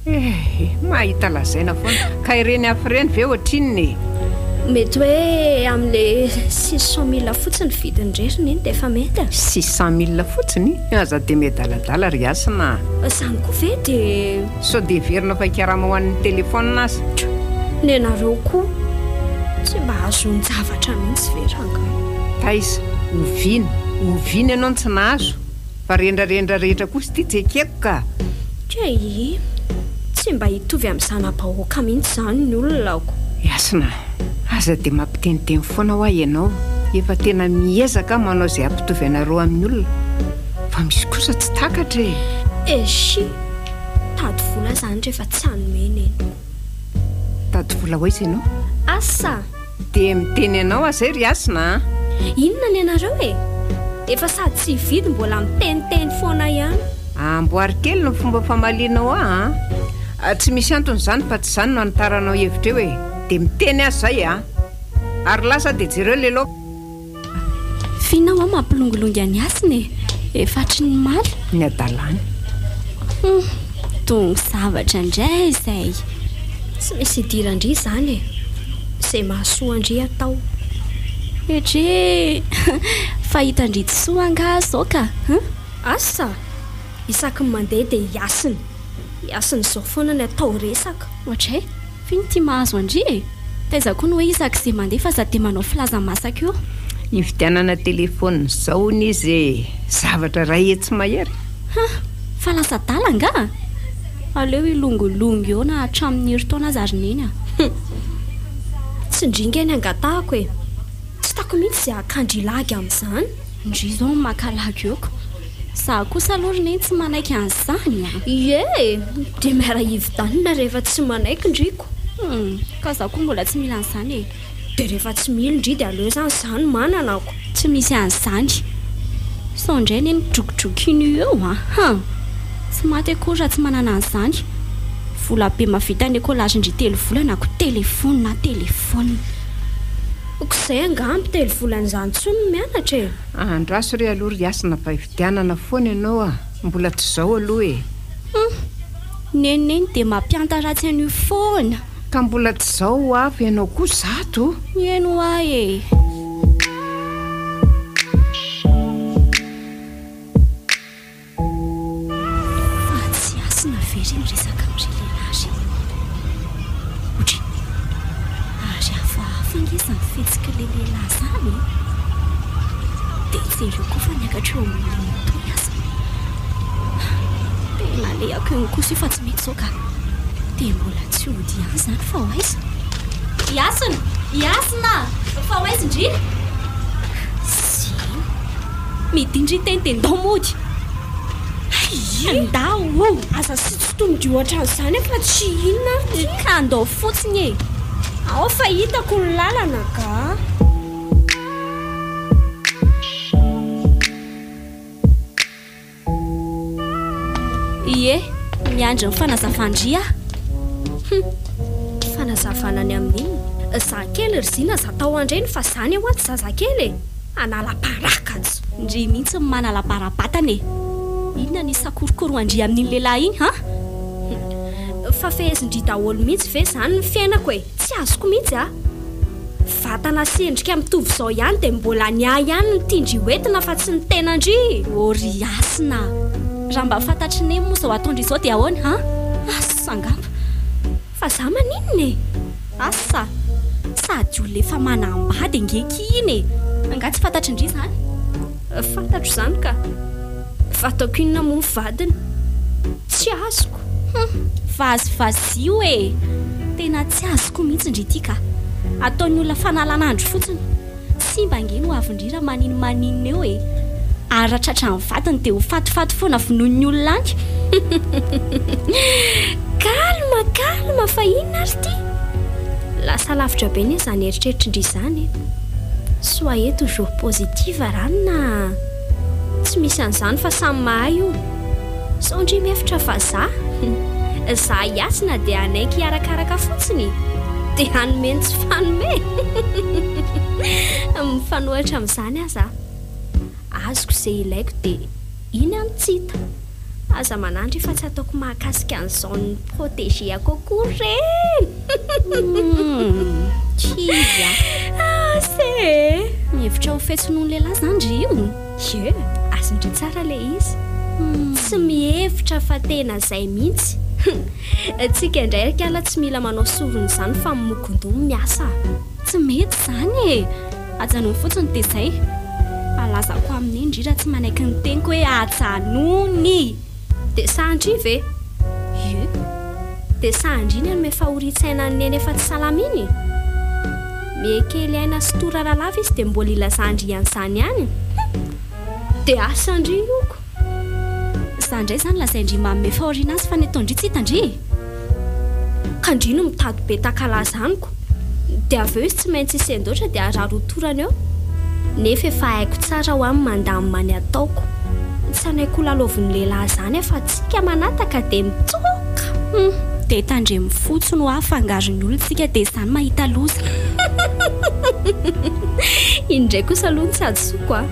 S2: Eh, mahita lazaina foana. Ka ireny hafa ireny ve ohatrinona e?
S8: Mety hoe amin'le 600 mille fotsiny vidiny irery neny dia efa mety a.
S2: 600 mille fotsiny? Aza dia miadaladala ry Hasina
S8: a. Izany koa ve dia.
S2: Sao dia heverina fa hikarama ho an'ny telephone aza.
S8: Nenareo koa tsy mba azon-javatra mihitsy ve rangahy?
S2: Taiza? Oviana? Oviana ianao no tsy nahazo? Fa rendrarendra rehetra kosa ity tsy ekeko ka!
S8: Kay! Tsy mba hitovy amin'ny zana-bahoaka mihitsy izany ny olona ko!
S2: Hasina a! Aza dia mampiteniteny foana hoa ianao, efa tena miezaka aho manao izay hampitovy anareo amin'ny olona, fa misy kosa tsy takatra e!
S8: Eshi! Tady vola izany rehefa tsy hanome neny.
S2: Tady vola ho aiza ianao?
S8: Asa!
S2: Dia miteny anao aho izay ry Hasina a!
S8: Inona ny anareo e? Efa sady tsy hividy mbola miteniteny foana ihany.
S2: Amboary kely ny fomba famalianao ahy a! Tsy misy antony izany fa tsy izany no anitaranao hevitra eo e! Dia miteny aho izay a! Ary lasa dia jereo ilay laoka.
S1: F'inona hoa mampilongilongy an'i Hasina e? Efa hatry ny omaly.
S2: Ny hadalany.
S1: Hum, dongy zavatra indray izay.
S8: Tsy misy idiran-dry izany e! Izay mahasoa an-dry atao.
S1: Edrey! Fa hitan-dry tsy soa angaha izao ka? Hum?
S8: Asa! Isaky ny mandeha dia i Hasina. I Hasina izao foana ny atao resaka.
S1: Ohatray! F'ino ty mahazo an-dry e? Taiza koa no hoe isak'izay mandeha fa za dia manao filaza masaka eo.
S2: Hividianana telephone zao hono izy e! Zavatra iray hetsy mahery.
S1: Ha! Fa lasa adala angaha? Aleo hilongilongy eo na hatramin'ny herintaona aza ry Neny a!
S8: Hum! Tsy ndry nge ny angatahako e! Tsy hitako mihitsy izay hakandry lagy amin'izany.
S1: Ndry izao maka lagy eo ko! Za kosa aloha ry neny tsy manaiky an'izany a!
S8: Ie e! Dia miara-hividanina rehefa tsy manaiky ndry ko!
S1: Hum, ka za koa mbola tsy mila an'izany e!
S8: Dia rehefa tsy mila ndry dia aleo izany za no manana ko!
S1: Tsy misy an'izany! Sao indray neny midrokidroky io eo a! Han! Tsy maty akory raha tsy manana an'izany! Vola be mahavita ny écolage-ndry telo volana ko telephone a telephone!
S8: Ko izay angaha ampy telo volana izany intsony ny mianatra e!
S2: Andraso re aloha ry Hasina fa hividianana foana ianao a! Mbola tsy izao aloha e!
S1: Hum! Neny neny dia mampianta ratsy an'io foana!
S2: Ka mbola tsy izao ho avy ianao koa zato?
S1: Eny hoa e! Fa tsy hasina ve ry miresaka amin'ry lehilahy ry? Otry! Ary hafahafa ange izany fihetsik'ilay lehilahy izany e! Dia jereo koa fa niakatra eo amin'ilay moto ny aza. Tena alehako eo kosa io fa tsy mety izao ka! Dia mbola tsy hody ihany izany fa ho aiza? I Hasina! I Hasina! Fa ho aiza ndry? Zina! Midindry teny dia ndao mody. Hay! Ndao o!
S8: Aza sy tsy tondio ohatran'izany aho fa tsy inona ary ty.
S1: Ka ndao fotsiny e!
S8: Ao fa hitako ny lalana ga.
S1: Ie, miandry ny fanazavan-dry aho.
S8: Hum! Fanazavana ny amin'inona? Za kely ry Zina za tao andreny fa zany ho'a tsy zazakely e! Hanala-baraka aza!
S1: Ndry mihitsy no manala-bara-batana e! Inona ny isakorokoroan-dry amin'iny lehilahy iny, han?
S8: Hum! Fa fehezin-dry daholo mihitsy ve zany ny fiainako e! Tsy azoko mihitsy a! Vatana sy endrika mitovy izao ihany dia mbola ny ahy ihany no tian-dry ho entina fa tsy ny tenan-dry!
S1: Ô ry Hasina a! Raha mba fantatr'i Neny moa izao ataon-dry izao dia ahoana an? Asa angamba!
S8: Fa za maninona e?
S1: Asa! Sady olona efa manambady ange akia iny e! Angaha tsy fantatry-ndry izany?
S8: Fantatro izany ka! Fa ataoko inona moa ny vadiny? Tsy azoko!
S1: Hum! Vazivazio e! Tena tsy azoko mihitsy ndry ity ka! Ataon'ny olona fanalana andro fotsiny! Simba ange no avy-ndry raha maninomaninona eo e! Ary raha tratran'ny vadiny dia ho fatifaty foana vonoin'ny olona any!
S8: Calme, calme fa inona ary ity? Lasa lavitra be anie izany eritreritrin-dry izany e! Soyez toujours positive ranona a! Tsy misy an'izany fa samy mahay io. Sao ndry mihevitra fa za? Za hiasina dia hanaiky hiarakaraka fotsiny? Dia hanome ny tsy fanome? Mifanohitra amin'izany aza azoko izay ilaiko dia iny aho no tsy hita. Aza manandry fa tsy ataoko mahakasika ny zone protégée-ko akory ireny!
S1: Kivy aho.
S8: Asa e!
S1: Mihevitra ho fetsy noho ny lehilahy izany ndry io?
S8: Ie, azon-dry tsara ilay izy. Tsy mihevitra fa tena izay mihitsy. Tsika indray ry kala tsy mila manao sorona izany fa mimokondoha miasa a!
S1: Tsy mety izany e! Ajanony fotsiny dia izay. Alazako aminy ndry raha tsy manaiky ny teniko hoe ajanony!
S8: Dia sahan-dry ve?
S1: Ie.
S8: Dia sahan-dry ny hanome fahorian-tsaina an'i Neny efa tsy salama iny? Mihekely aina sy torana lava izy dia mbola ilazan-dry an'izany ihany? Hum! Dia asan-dry io ko!
S1: Za indray izany lazain-dry manome fahoriana azy fa ny ataon-dry tsy hitan-dry e!
S8: Ka ndry no mitady be takalaza amiko. Dia avy eo izy tsy maintsy hisendoatra dia harary ho torana eo. Nefa efa haiko tsara hoa ny mandamina ny ataoko. Tsy hanaiky ho lalaovin'ny lehilahy izany aho fa tsika manataka dia mitsoka.
S1: Hum, dia tandremo fotsiny hoa afangaron'ny olona tsika dia izany mahita loza.
S8: Iny indray kosa aloha no tsy hadisoako a.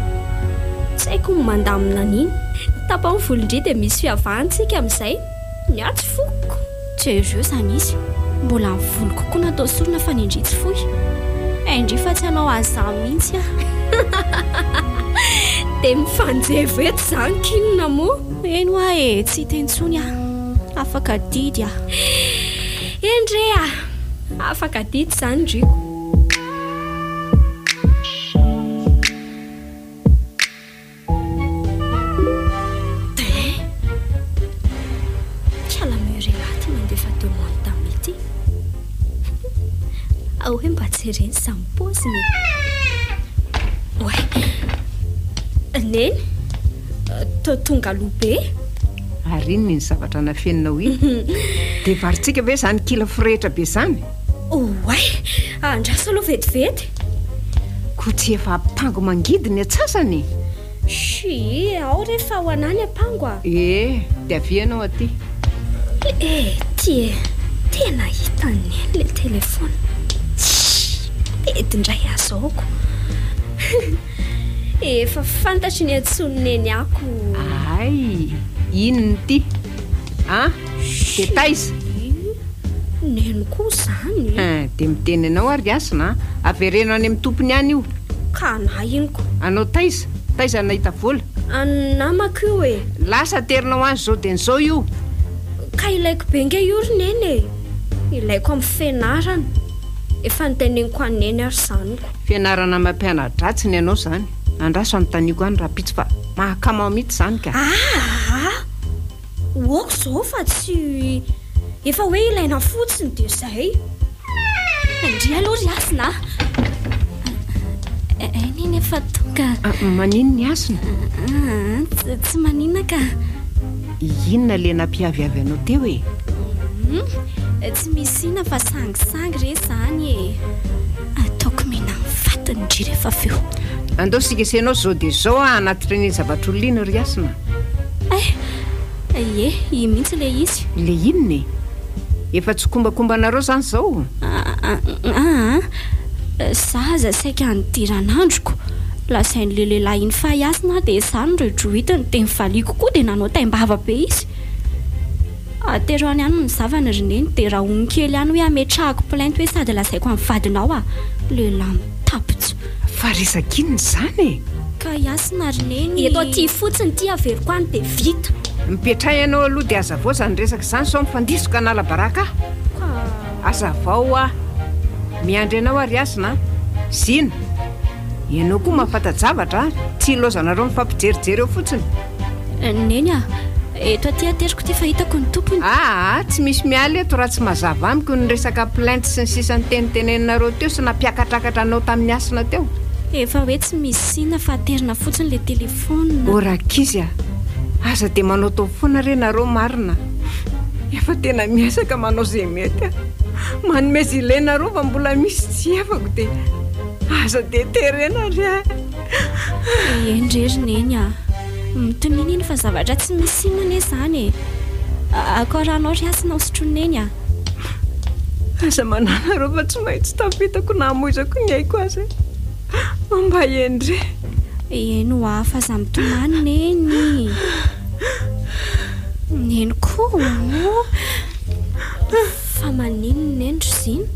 S8: Tsy haiko ny mandamina an'iny. Tapaho ny volon-dry dia misy fiavahana tsika amin'izay. Ny ahy tsy fokiko.
S1: Jereo izany izy. Mbola ny voloko koa natao sorona fa ny ndry tsy fohy. Hay ndry fa tsy hanao an'izany mihitsy aho.
S8: Dia mifanjevo eto izany k'inona moa?
S1: Eny hoa e, tsy hiteny intsony aho. Afaka adidy aho.
S8: Eny re a! Afaka adidy izany ndriko. Dia kiala mur elah ty mandefa demande tamin'ny ity. Ao hoe mba jereny samy paoziny e. Oay. Neny. Toa tonga aloha be.
S2: Ary inona iny zavatra nafeninao iny? Dia varintsika ve izany kila forehitra be izany?
S8: Oay! Andraso aloha vetivety.
S2: Koa tsy efa ampango mangidy ny atsasany e?
S8: Shii, ao re fa ho anà ny ampango a!
S2: Ee, dia avia ianao aty.
S8: Eh, ty e! Tena hitan'i Neny ilay telefaonina. Shii, pety indray azahoako. Efa fantatry ny antsoin'i Neny ahy ko.
S2: Hay! Inona ity? An? Dia taiza?
S8: Neny koa izany.
S2: Hein, dia miteny anao ary Hasina an! Avereno any amin'ny tompony any io.
S8: Ka anà iny ko.
S2: Anao taiza? Taiza no nahita vola?
S8: An'ny namako io e.
S2: Lasa aterinao any izao dia izao io.
S8: Ka ilaiko be nge io ry Neny e! Ilaiko amin'ny fianarana. Efa noteneniko an'i Neny ary izany ko.
S2: Fianarana mampiana-dratsy ny anao izany. Andraso anontaniako any rahampitso fa mahakamo ahy mihitsy izany ka.
S8: Aa! Ok izao fa tsy efa hoe ilaina fotsiny dia izay.
S1: Ndry aloha ry Hasina a! Eny iny efa tonga.
S2: Maninona i Hasina?
S1: Tsy maninona ka.
S2: Inona ilay nampiaviavy anao teo e?
S1: Tsy misy inona fa sangisangy re izany e! Ataoko mena ny fatiny ndry rehefa avy eo.
S2: Andao isika sy ianao izao dia izao aho hanatitra an'iny zavatr'olona iny ry Hasina.
S1: Eh! Ie, iny mihitsy ilay izy.
S2: Ilay inona e? Efa tsikombakombanareo izany izao?
S1: Aa! Za aza saika nidiran'androko. Lazain'ilay lehilahy iny fa hiasina aho dia izaho no redroitiny dia nivaliako koa dia nanao taim-bava be izy. Atero any ihany ny zavany ry neny dia rahony kely ihany hoe ametrahako plainte hoe sady lazaiko amin'ny vadinao ah! Lehilahy mitapitsy.
S2: Fa resaka inona izany e?
S1: Ka hiasina ry neny.
S8: Eto aty fotsiny ity averiko any dia vita.
S2: Mipetraha ianao aloha dia hazavao izany resaka izany sao mifandiso ka hanala baraka ahy.
S8: Ka.
S2: Hazavao hoa. Miandry anao aho ry Hasina a! Zina! Ianao koa mahafanta-javatra a! Tsy ilaozanareo mifampijerijery eo fotsiny.
S1: Neny a! Eto aty ateriko ity fa hitako ny tompony.
S2: Aa! Tsy misy miala eto raha tsy mazava amiko ny resaka plainte sy ny sisa niteniteneninareo teo sy nampiakatrakatra anao tamin'ny hasina teo.
S1: Efa hoe tsy misy sina fa aterina fotsiny le telephone.
S2: Ô rankizy a! Aza dia manaotao foana re nareo marina. Efa tena miezaka manao izay mety aho. Manome izay ilainareo fa mbola misy tsy efako dia aza dia terena re a!
S1: Eny re ry Neny a! Mitonena iny fa zavatra tsy misy inona anie izany e! Akao ranao ry Hasina ho sotroin'i Neny a!
S2: Aza mananareo fa tsy maintsy tafitako na hamoizako ny aiko aza e! Mba eny re!
S1: Eny hoa fa aza mitomany Neny! Neny koa o!
S8: Fa maninona Neny ry Zina?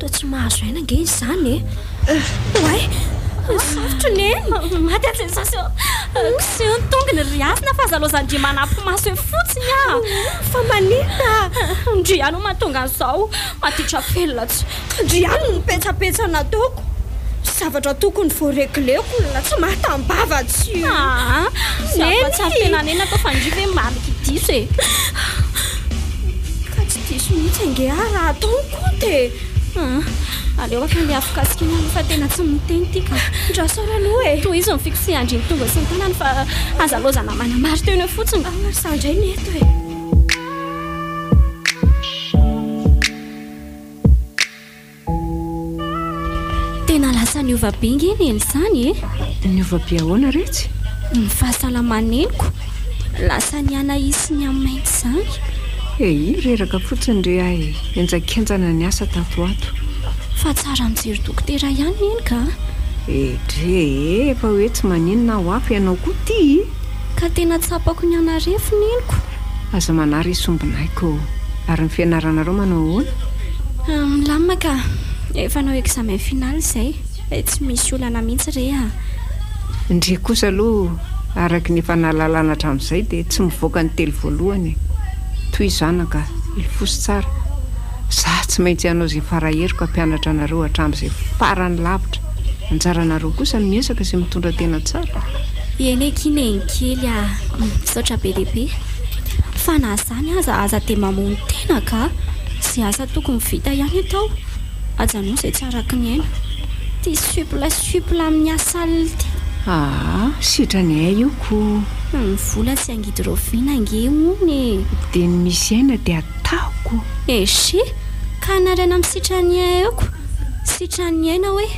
S8: Toa tsy mahazo aina ange izany e! Oay!
S1: Sarotra Neny! Maty aho Jesosy ô! Koseho ny tongony ry Hasina fa aza laozan-dry manampy maso eo fotsiny ah!
S8: Fa maninona?
S1: Ndry ihany no mahatonga an'izao, maditra velona tsy.
S8: Ndry ihany no petsapetsa nataoko, zavatra tokony voaregleko olona tsy mahatam-bava tsy.
S1: Aa!
S8: Neny!
S1: Tsy tena neny atao fa ndry ve mariky diso e!
S8: Ka tsy diso mihitsy ange aho raha atao ny compte e!
S1: Aa! Aleo haka ilay afokasika iny aloha fa tena tsy miteny ity ka.
S8: Ndraso ary aloha e!
S1: Tohizo ny fikosehàn-dry ny tongony sy ny tanany fa aza laozana manamari-tena eo fotsiny.
S8: Ary izaho indray ny eto e!
S1: Tena lasa niova be nge neny izany e!
S2: Niova be ahoana retsy?
S1: Ny fahasalaman'ny neniko. Lasa nihanahia sy nihamainty izany.
S2: Eii, reraka fotsiny re aho e! Henjankenjana ny asa tato ho ato.
S1: Fa tsara mijery dokotera ihany neny ka!
S2: Edrey e! Efa hoe tsy maninona aho hafa ianao koa ity e!
S1: Ka tena tsapako ny hanarefo neniko.
S2: Aza manary i sombinaiko ô! Ary ny fianaranareo manao ahoana?
S1: Milamina ka! Efa hanao examen final izay. Tsy misy olana mihitsy re a!
S2: Ndry kosa aloha araka ny efa nahalalana hatramin'izay dia tsy mivoaka ny telo voalohany e! Tohizo anaka, ilofosy tsara. Za tsy maintsy hanao izay fara-heriko hampianatra anareo hatramin'izay farany lavitra. Anjaranareo kosa ny miezaka sy mitondra tena tsara.
S1: Eny akia neny kely a! Misaotra be dia be. Fa na izany aza aza dia mamono tena ka! Izay asa tokony vita ihany atao. Ajanony izay tsy araky ny aina. Ty souple souple amin'ny asa alina ity.
S2: Aa, sitrany ay io ko.
S1: Ny vola tsy hangidy raoviana ange hono e.
S2: Dia ny misy aina dia atahoko.
S1: Eshi, ka hanaraina amin'ny sitran'ny aina eo ko. Sitran'ny aina hoe.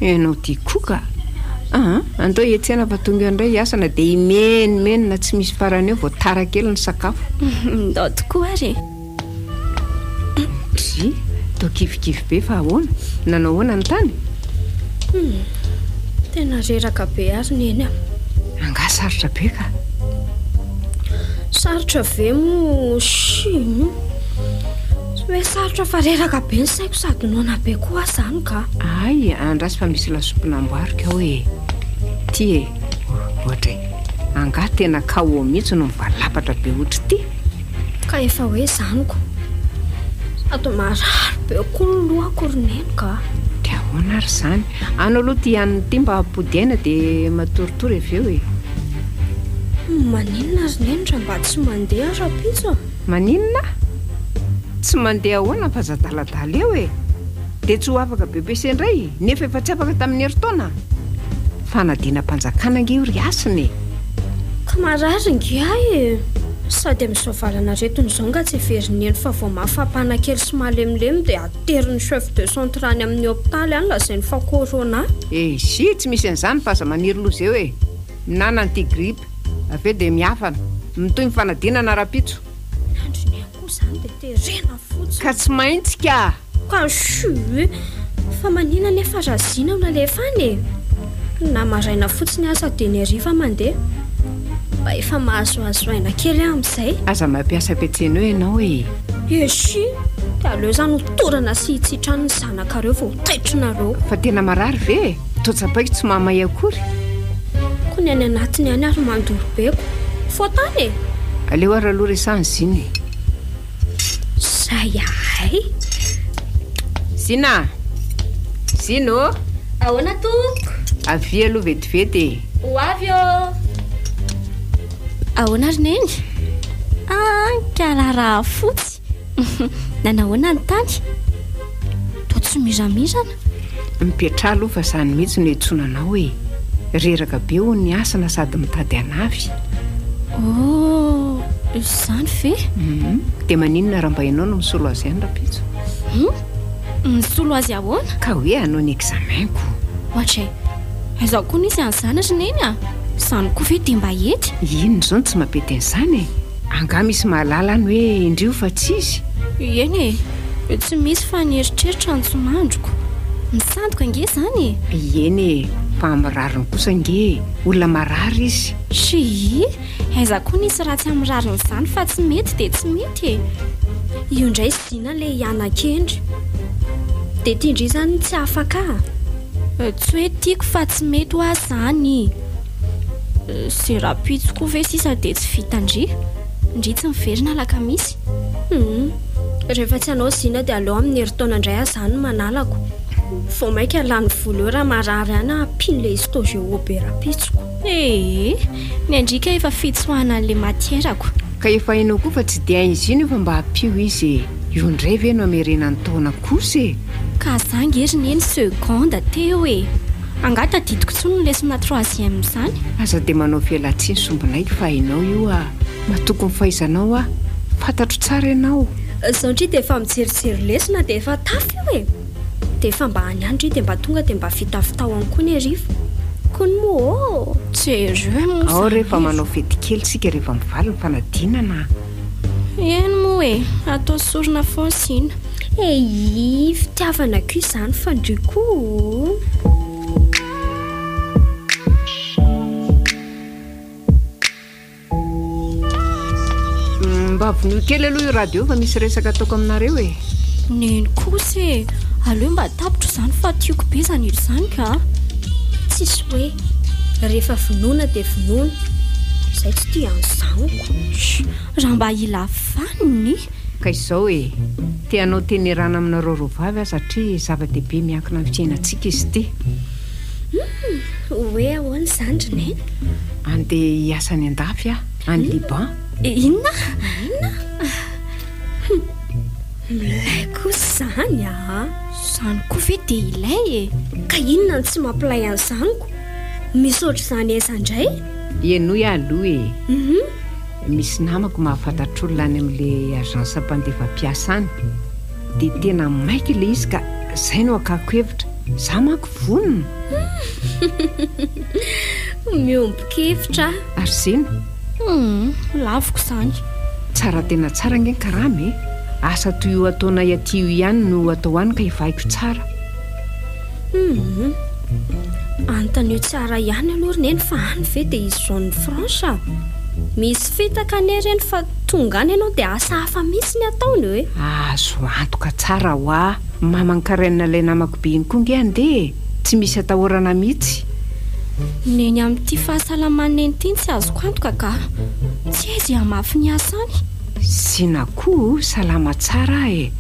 S2: Ianao ty koa ka. Aa, andao hiantsena fa tonga eo indray hiasana dia himenomenona tsy misy farany eo vao tara kely ny sakafo.
S1: Ndao tokoa ary e.
S2: Dry, toa kivikivy be fa ahoana? Nanao ahoana ny tany?
S8: Hum, tena reraka be ary Neny a.
S2: Angaha sarotra be ka?
S8: Sarotra ve moa shii. Tsy hoe sarotra fa reraka be ny saiko sady noana be koa aho izany ka.
S2: Hay, andraso fa misy lasopy namboariko ao e. Ty e, ohatra e. Angaha tena KO mihitsy no mivalapatra be ohatr'ity?
S8: Ka efa hoe izany ko. Sady marary be koa ny lohako ry neny ka.
S2: Dia ahoana ary izany? Ano aloha ity hanina ity mba hampody aina dia matoritory avy eo e.
S8: Maninona ry neny raha mba tsy mandeha aho rahampitso a?
S2: Maninona? Tsy mandeha ahoana fa aza adaladala eo e! Dia tsy ho afaka BEPC indray nefa efa tsy afaka tamin'ny herintaona? Fanadinam-panjakana ange io ry Hasina e!
S8: Ka marary nge ahy e! Sady amin'izao valan'aretina izao nga tsy heverin'i Neny fa vao mafampana kely sy malemilemy dia aterin'ny chef de centre any amin'ny hopitaly any lazainy fa corona.
S2: Eisy, tsy misy an'izany fa aza maniry loza eo e! Minana anti-grippe, avy eo dia miafana. Mitohy ny fanadinana rahampitso.
S8: Ny andron'i Neny koa izany dia terena fotsiny.
S2: Ka tsy maintsy ka!
S8: Ka chuu! Fa manina anefa raha zina no nalefa any e? Na maraina fotsiny aza dia ny hariva mandeha. Mba efa mahazoazo aina kely aho amin'izay.
S2: Aza mampiasa petsena eo ianao e!
S8: Eshi! Dia aleo izany ho torana sy hitsitra any ny zanakareo vao ho taitra nareo.
S2: Fa tena marary ve e? Toa tsapaiko tsy mahamay akory.
S8: Ko ny any anatiny any ary mandoro be ko. Foatany e!
S2: Aleo ary aloha resahana Zina e!
S8: Zay ahay.
S2: Zina a! Zina ô!
S1: Ahoana tompoko?
S2: Avia aloha vetivety e!
S1: Ho avy ô! Ahoana ry Neny? Ah, kala raha fotsy. Nanahoana ny tany? Toa tsy miramirana.
S2: Mipetraha aloha fa izany mihitsy no iantsoana anao e! Reraka be hono ny hasina sady mitady hanavy.
S1: Oh, izany ve?
S2: Hum, dia maninona raha mba ianao no misolo azy ihany rahampitso?
S1: Hum? Misolo azy ahoana?
S2: Ka hoe hanao ny examen-ko.
S1: Ohatray, aiza koa nisy an'izany ry Neny a? Izany koa ve dia mba hety?
S2: Inona izao no tsy mampety an'izany e? Angaha misy mahalala any hoe indrio fa tsy izy?
S1: Eny e, tsy misy fa ny eritreritra no tsy mandriko. Misandoka ange izany e!
S2: Eny e, fa amin'ny rariny kosa ange e, olona marary izy.
S1: Trii, aiza koa nisy ratsy amin'ny rariny izany fa tsy mety dia tsy mety e!
S8: Io indray Zina ilay hiana-kendry. Dia tian-dry izany ny tsy afaka a?
S1: Tsy hoe tiako fa tsy mety hoa izany. Ze rahampitso koa ve sisa dia tsy vita ndry? Ndry tsy miverina alakamisy.
S8: Humm. Rehefa tsy hanao zina dia aleo amin'ny herintaona indray aho zany no manalako. Vao maika lany vola eo raha marary any aho ampian'ilay histo geo be rahampitsoko.
S1: Ee, ny andriaka efa fitsoahana an'le matière-ko.
S2: Ka efa hainao koa fa tsy dia hain'i Zina io fa mba ampio izy e! Io indray ve no hamerena ny taona kosa e!
S1: Ka za nge ry neny seconde teo e! Angaha tadidiko intsony ny lesona troisième izany?
S2: Aza dia manao fialantsiny sombinaiko fa hainao io ah! Matoky ny fahaizanao aho! Fantatro tsara ianao!
S8: Zao ndry dia efa mijerijery lesona dia efa tafa io e! Dia efa mba any ihany ndry dia mba tonga dia mba vitavitao any koa ny hariva kony moa ô!
S1: Jereo moa
S2: Ao
S1: izany
S2: re fa
S1: e!
S2: manao fety kely tsika rehefa mivaly ny fanadinana a!
S1: Eny moa e! Atao sorona foana sina.
S8: Eii fitiavana ko izany fa ndry ko o!
S2: Mba vonoy kely aloha io radio fa misy resaka ataoko aminareo e!
S1: Neny kosa e! Aleo mba tapitra izany fa tiako be izany hira izany ka!
S8: Tsisy hoe rehefa vonoina dia vonoina, izay tsy tia an'izany ko!
S1: Raha mba hila vaniny.
S2: Ka izao e! Te hanao teny ierana aminareo roavavy aho satria zava-dehibe miankina amin'ny fiainantsika izy ity.
S8: Humm! Hoe ahoana izany ry Neny?
S2: Andeha hiasa any an-dafy aho, any Liban.
S1: Inona?
S8: Inona? Humm! Milay kosa izany a!
S1: Izany koa ve dia ilay e?
S8: Ka inona no tsy mampilay an'izany ko? Misy ohatr'izany aiza indray?
S2: Henoy aloha e! Misy namako mahafantatr'olona any amin'ilay agence mpandefa mpiasa any. Dia tena maika ilay izy ka izay no hakako hevitra. Izaho manko vonona.
S8: Miombon-kevitra aho.
S2: Ary Zina?
S1: Humm, laviko izany.
S2: Tsara tena tsara ange ny karama e! Asa toy io ataonay aty io ihany no atao any ka efa haiko tsara.
S8: Humm. Anontanio tsara ihany aloha ry neny fa any ve dia hisy zone franche a? Misy fitaka anie ireny fa tonga any ianao dia asa hafa mihitsy ny ataony e!
S2: Azo antoka tsara hoa! Maman'i Karen ilay namako be iny koa nge andeha e! Tsy misy atahorana mihitsy.
S1: Neny amin'ity fahasalaman'i Neny ity no tsy azoko antoka ka! Tsy hay izay hamafy ny asa any.
S2: Zina koa salama tsara aho e!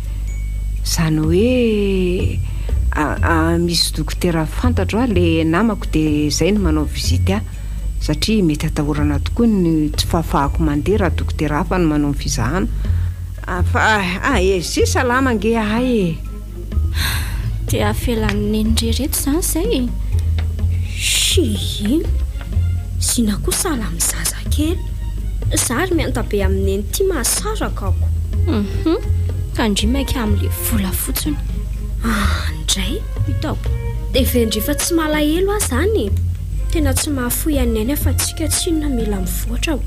S2: Izany hoe misy dokotera fantatro aho le namako dia izay no manao visite ahy satria mety atahorana tokoa ny tsy fahafahako mandeha raha dokotera hafa no manao ny fizahana. Fa e, ze salama ange ahay e!
S1: Dia avelan'i Neny irery eto izany izay e?
S8: Shii! Zina koa sahala amin'ny zazakely. Za ry mianta be amin'i Neny ity mahasaraka ako.
S1: Hum! Ka ndry maika amin'ilay vola fotsiny.
S8: Ah ndray!
S1: Hitako.
S8: Dia ve ndry fa tsy malahelo aho izany e? Tena tsy mahafoy an'i Neny aho fa tsika tsinona mila mivoatra ko.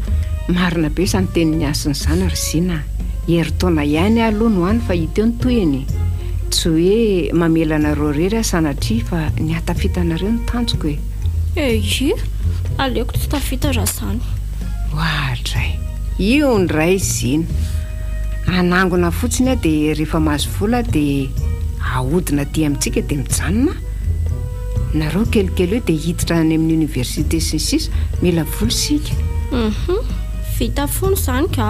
S2: Marina be izany tenin'i Hasina izany ry Zina a! Herintaona ihany aho aloha no any fa hita eo ny tohiny e! Tsy hoe mamela anareo irery aho sanatria fa ny hahatafita anareo no tanjoko e!
S1: Eii! Aleoko tsy tafita raha izany.
S2: Oadray! Io indray Zina! Hanangona fotsiny aho dia rehefa mahazo vola aho dia ahodina aty amintsika dia mijanona aho. Nareo kelikely eo dia hiditra any amin'ny université sy ny sisa, mila vola isika.
S1: Hum, vita foana izany ka.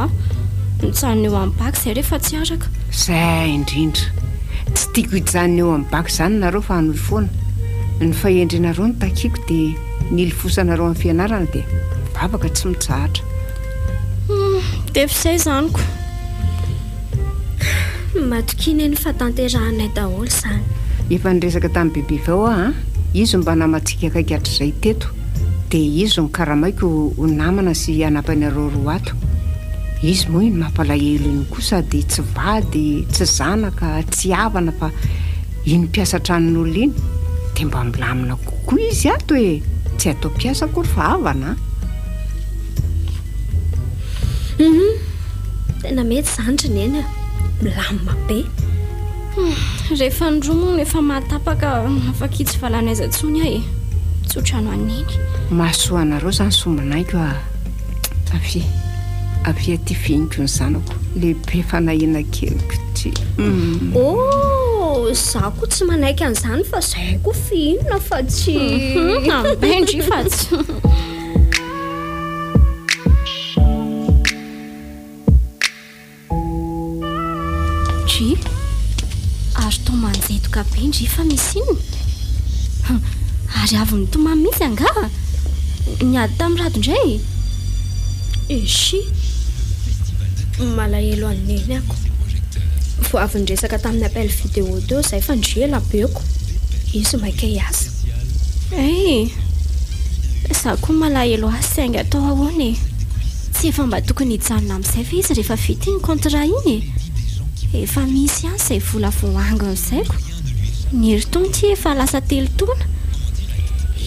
S1: Mijanona eo amin'ny bac izay rehefa tsy araka.
S2: Izay indrindra. Tsy tiako hijanona eo amin'ny bac izany nareo fa hanohy foana. Ny fahendrenareo no takiako dia ny hilofosanareo amin'ny fianarana dia mivavaka tsy mitsahatra.
S1: Hum, dia efa izay izany ko.
S8: Matokia neny fa tanterahanay daholo izany.
S2: Efa niresaka tamin'i Bebe vao aho an! Izy no mba namantsika akaiky hatrizay teto, dia izy no karamaiko ho namana sy hanampy anareo roa ato. Izy moa iny mampalahelo iny koa sady tsy vady, tsy zanaka, tsy havana fa iny mpiasa tranon'olona iny, dia mba milamina kokoa izy ato e! Tsy atao mpiasa akory fa havana an!
S8: Hum! Tena mety izany ry Neny a! Milamina be.
S1: Rehefa ny roa moa no efa mahatapaka afaka hitsivalana aiza intsony aho e! Tsotra no an'i Neny.
S2: Mahasoa anareo izany sombinaiko a! Avia, avia aty fihiniko ny zanako, lehibe fanahiana keliko ity.
S8: Oh! Izaho koa tsy manaiky an'izany fa izahay koa fihinina fa tsy.
S1: Ambay ndry fa tsy. Ndry, ary toa manjetoka be ndry fa misy inona? Hum, ary avy nitomany mihitsy angaha? Niady tamin'i Rado indray e?
S8: Eshi, malahelo an'i Neny ako. Vao avy niresaka tamin'ny appel vidéo teo izahay fa ndry ela be ko. Izy maika hiasa.
S1: Hey! Za koa malahelo azy saingy atao ahoana e? Tsy efa mba tokony hijanona amin'izay ve izy rehefa vita iny contrat iny e? Efa misy ihany izay vola voaangona izay ko! Ny herintaona ity efa lasa telo taona!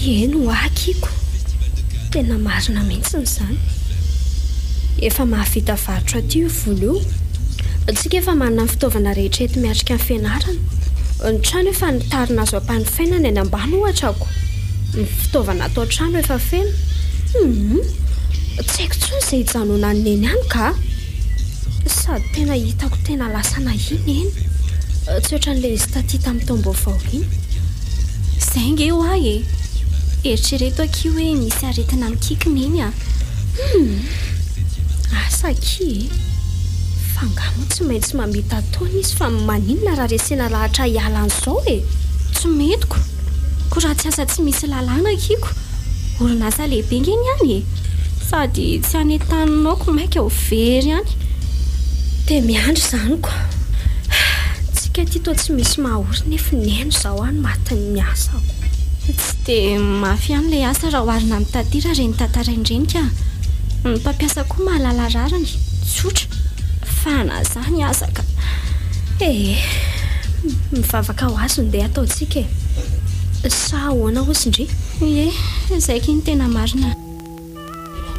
S8: Eny hoa aky ko! Tena marina mihitsy izany! Efa mahavita varotra aty io vola io! Tsika efa manana ny fitaovana rehetra enti-miatrika ny fianarana! Ny trano efa nitarina azo ampanofaina ny any ambany ohatra ko! Ny fitaovana ato an-trano efa feno. Humm. Tsy haiko intsony izay hijanonan'i Neny any ka. Sady tena hitako tena lasa nahia Neny. Tsy ohatran'ilay izy taty tamin'ny taom-baovao iny.
S1: Izay ange hoa e. Eritrereto akia hoe misy aretina mikiky Neny a.
S8: Humm. Asa akia e. Fa angaha moa tsy maintsy mamita taona izy fa maninona raha resena lahatra hiala an'izao e?
S1: Tsy mety ko. Ko raha tsy asa tsy misy lalàna akia ko. Orinasa lehibe nge ny any e. Sady tsy any an-taninao ko maika ho very any.
S8: Dia miandry izany ko. Tsika aty toa tsy misy mahaory nefa neny izao aho no matin'ny asako.
S1: Tsy dia mafy ihany ilay asa raha oharina amin'ny taty raha ireny tantaraina ireny ka. Ny mpampiasa koa mahalala rariny. Tsotra. Fa na izany aza ka.
S8: Ee, mivavaka ho azy no ndeha ataontsika e. Sa ahoana hozy ndry?
S1: Ie, izay akia no tena marina.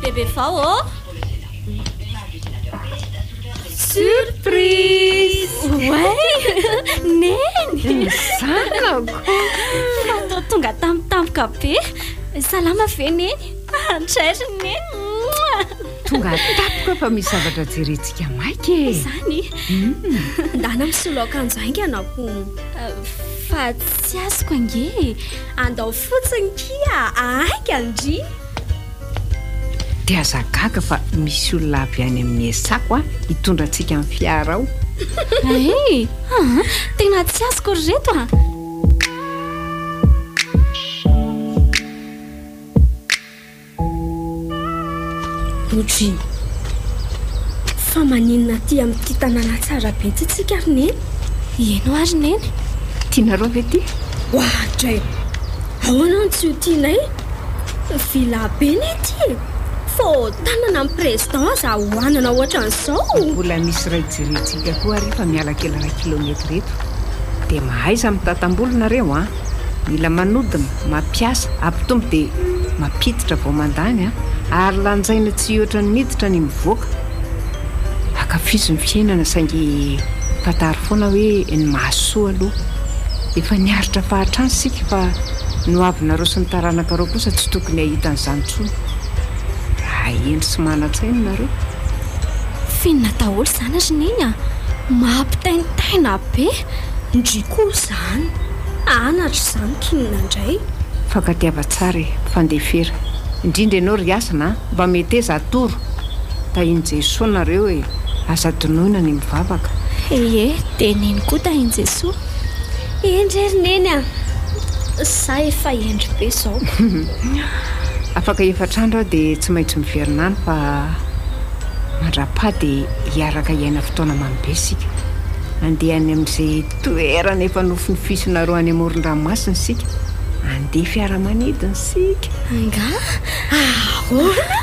S1: Bebe vao ô!
S2: Surprise!
S1: Oay! Neny!
S2: Ny zanako!
S1: Fa toa tonga tampotampoka be! Salama ve Neny? Andray ry Neny!
S2: Tonga tampoka fa misy zavatra jerentsika maika e!
S1: Izany?
S8: Ndana misolo akanjo haingana ko!
S1: Fa tsy azoko ange e!
S8: Andao fotsiny kia haingana ndry!
S2: Dia aza gaga fa misy olona avy any amin'ny ESACO a, hitondra antsika amin'ny fiara ao.
S1: Hay! Aa! Tena tsy azoko ry reto a!
S8: Odry! Fa maninona aty amin'ity tanàna tsara be ity tsika ry Neny?
S1: Eny hoa ry Neny.
S2: Tianareo ve ity?
S8: Oadray! Ahoana no tsy ho tianay? Villa be ne ity e! Vao tanana ny président aza hohanana ohatran'izao!
S2: Mbola misy iray jerentsika koa ary fa miala kely iray kilomètre eto. Dia mahaiza mitantam-bolo nareo an! Mila manodina, mampiasa, ampitombo dia mampiditra vao mandany an! Ary lanjaina tsy hihoatra ny miditra ny mivoaka. Ankafizo ny fiainana saingy fantaro foana hoe ny mahasoa aloha. Efa niaritra fahatrana isika fa ny hoavinareo sy ny taranakareo kosa tsy tokony hahita an'izany intsony. Raha hendry sy manan-tsaina nareo.
S1: F'inona daholo izany ry Neny a! Mampitaintaina be!
S8: Ndry koa izany! Anatra izany k'inona indray?
S2: Mifankatiava tsara e! Mifandefera. Indrindra ianao ry Hasina a! Mba meteza atoro! Tahin'i Jesoa nareo e! Aza adinoina ny mivavaka.
S1: Ie, dia neny koa tahin'i Jesoa.
S8: Hendry e ry Neny a! Za efa hendry be zao.
S2: Afaka efatra andro aho dia tsy maintsy miverina any fa mandra-paha dia hiaraka hiaina fotoana mamy be isika. Handeha any amin'izay toerana efa nofinofisinareo any amoron-dranomasina isika. Handeha fiaramanidina isika.
S1: Angaha?
S8: Ahoana?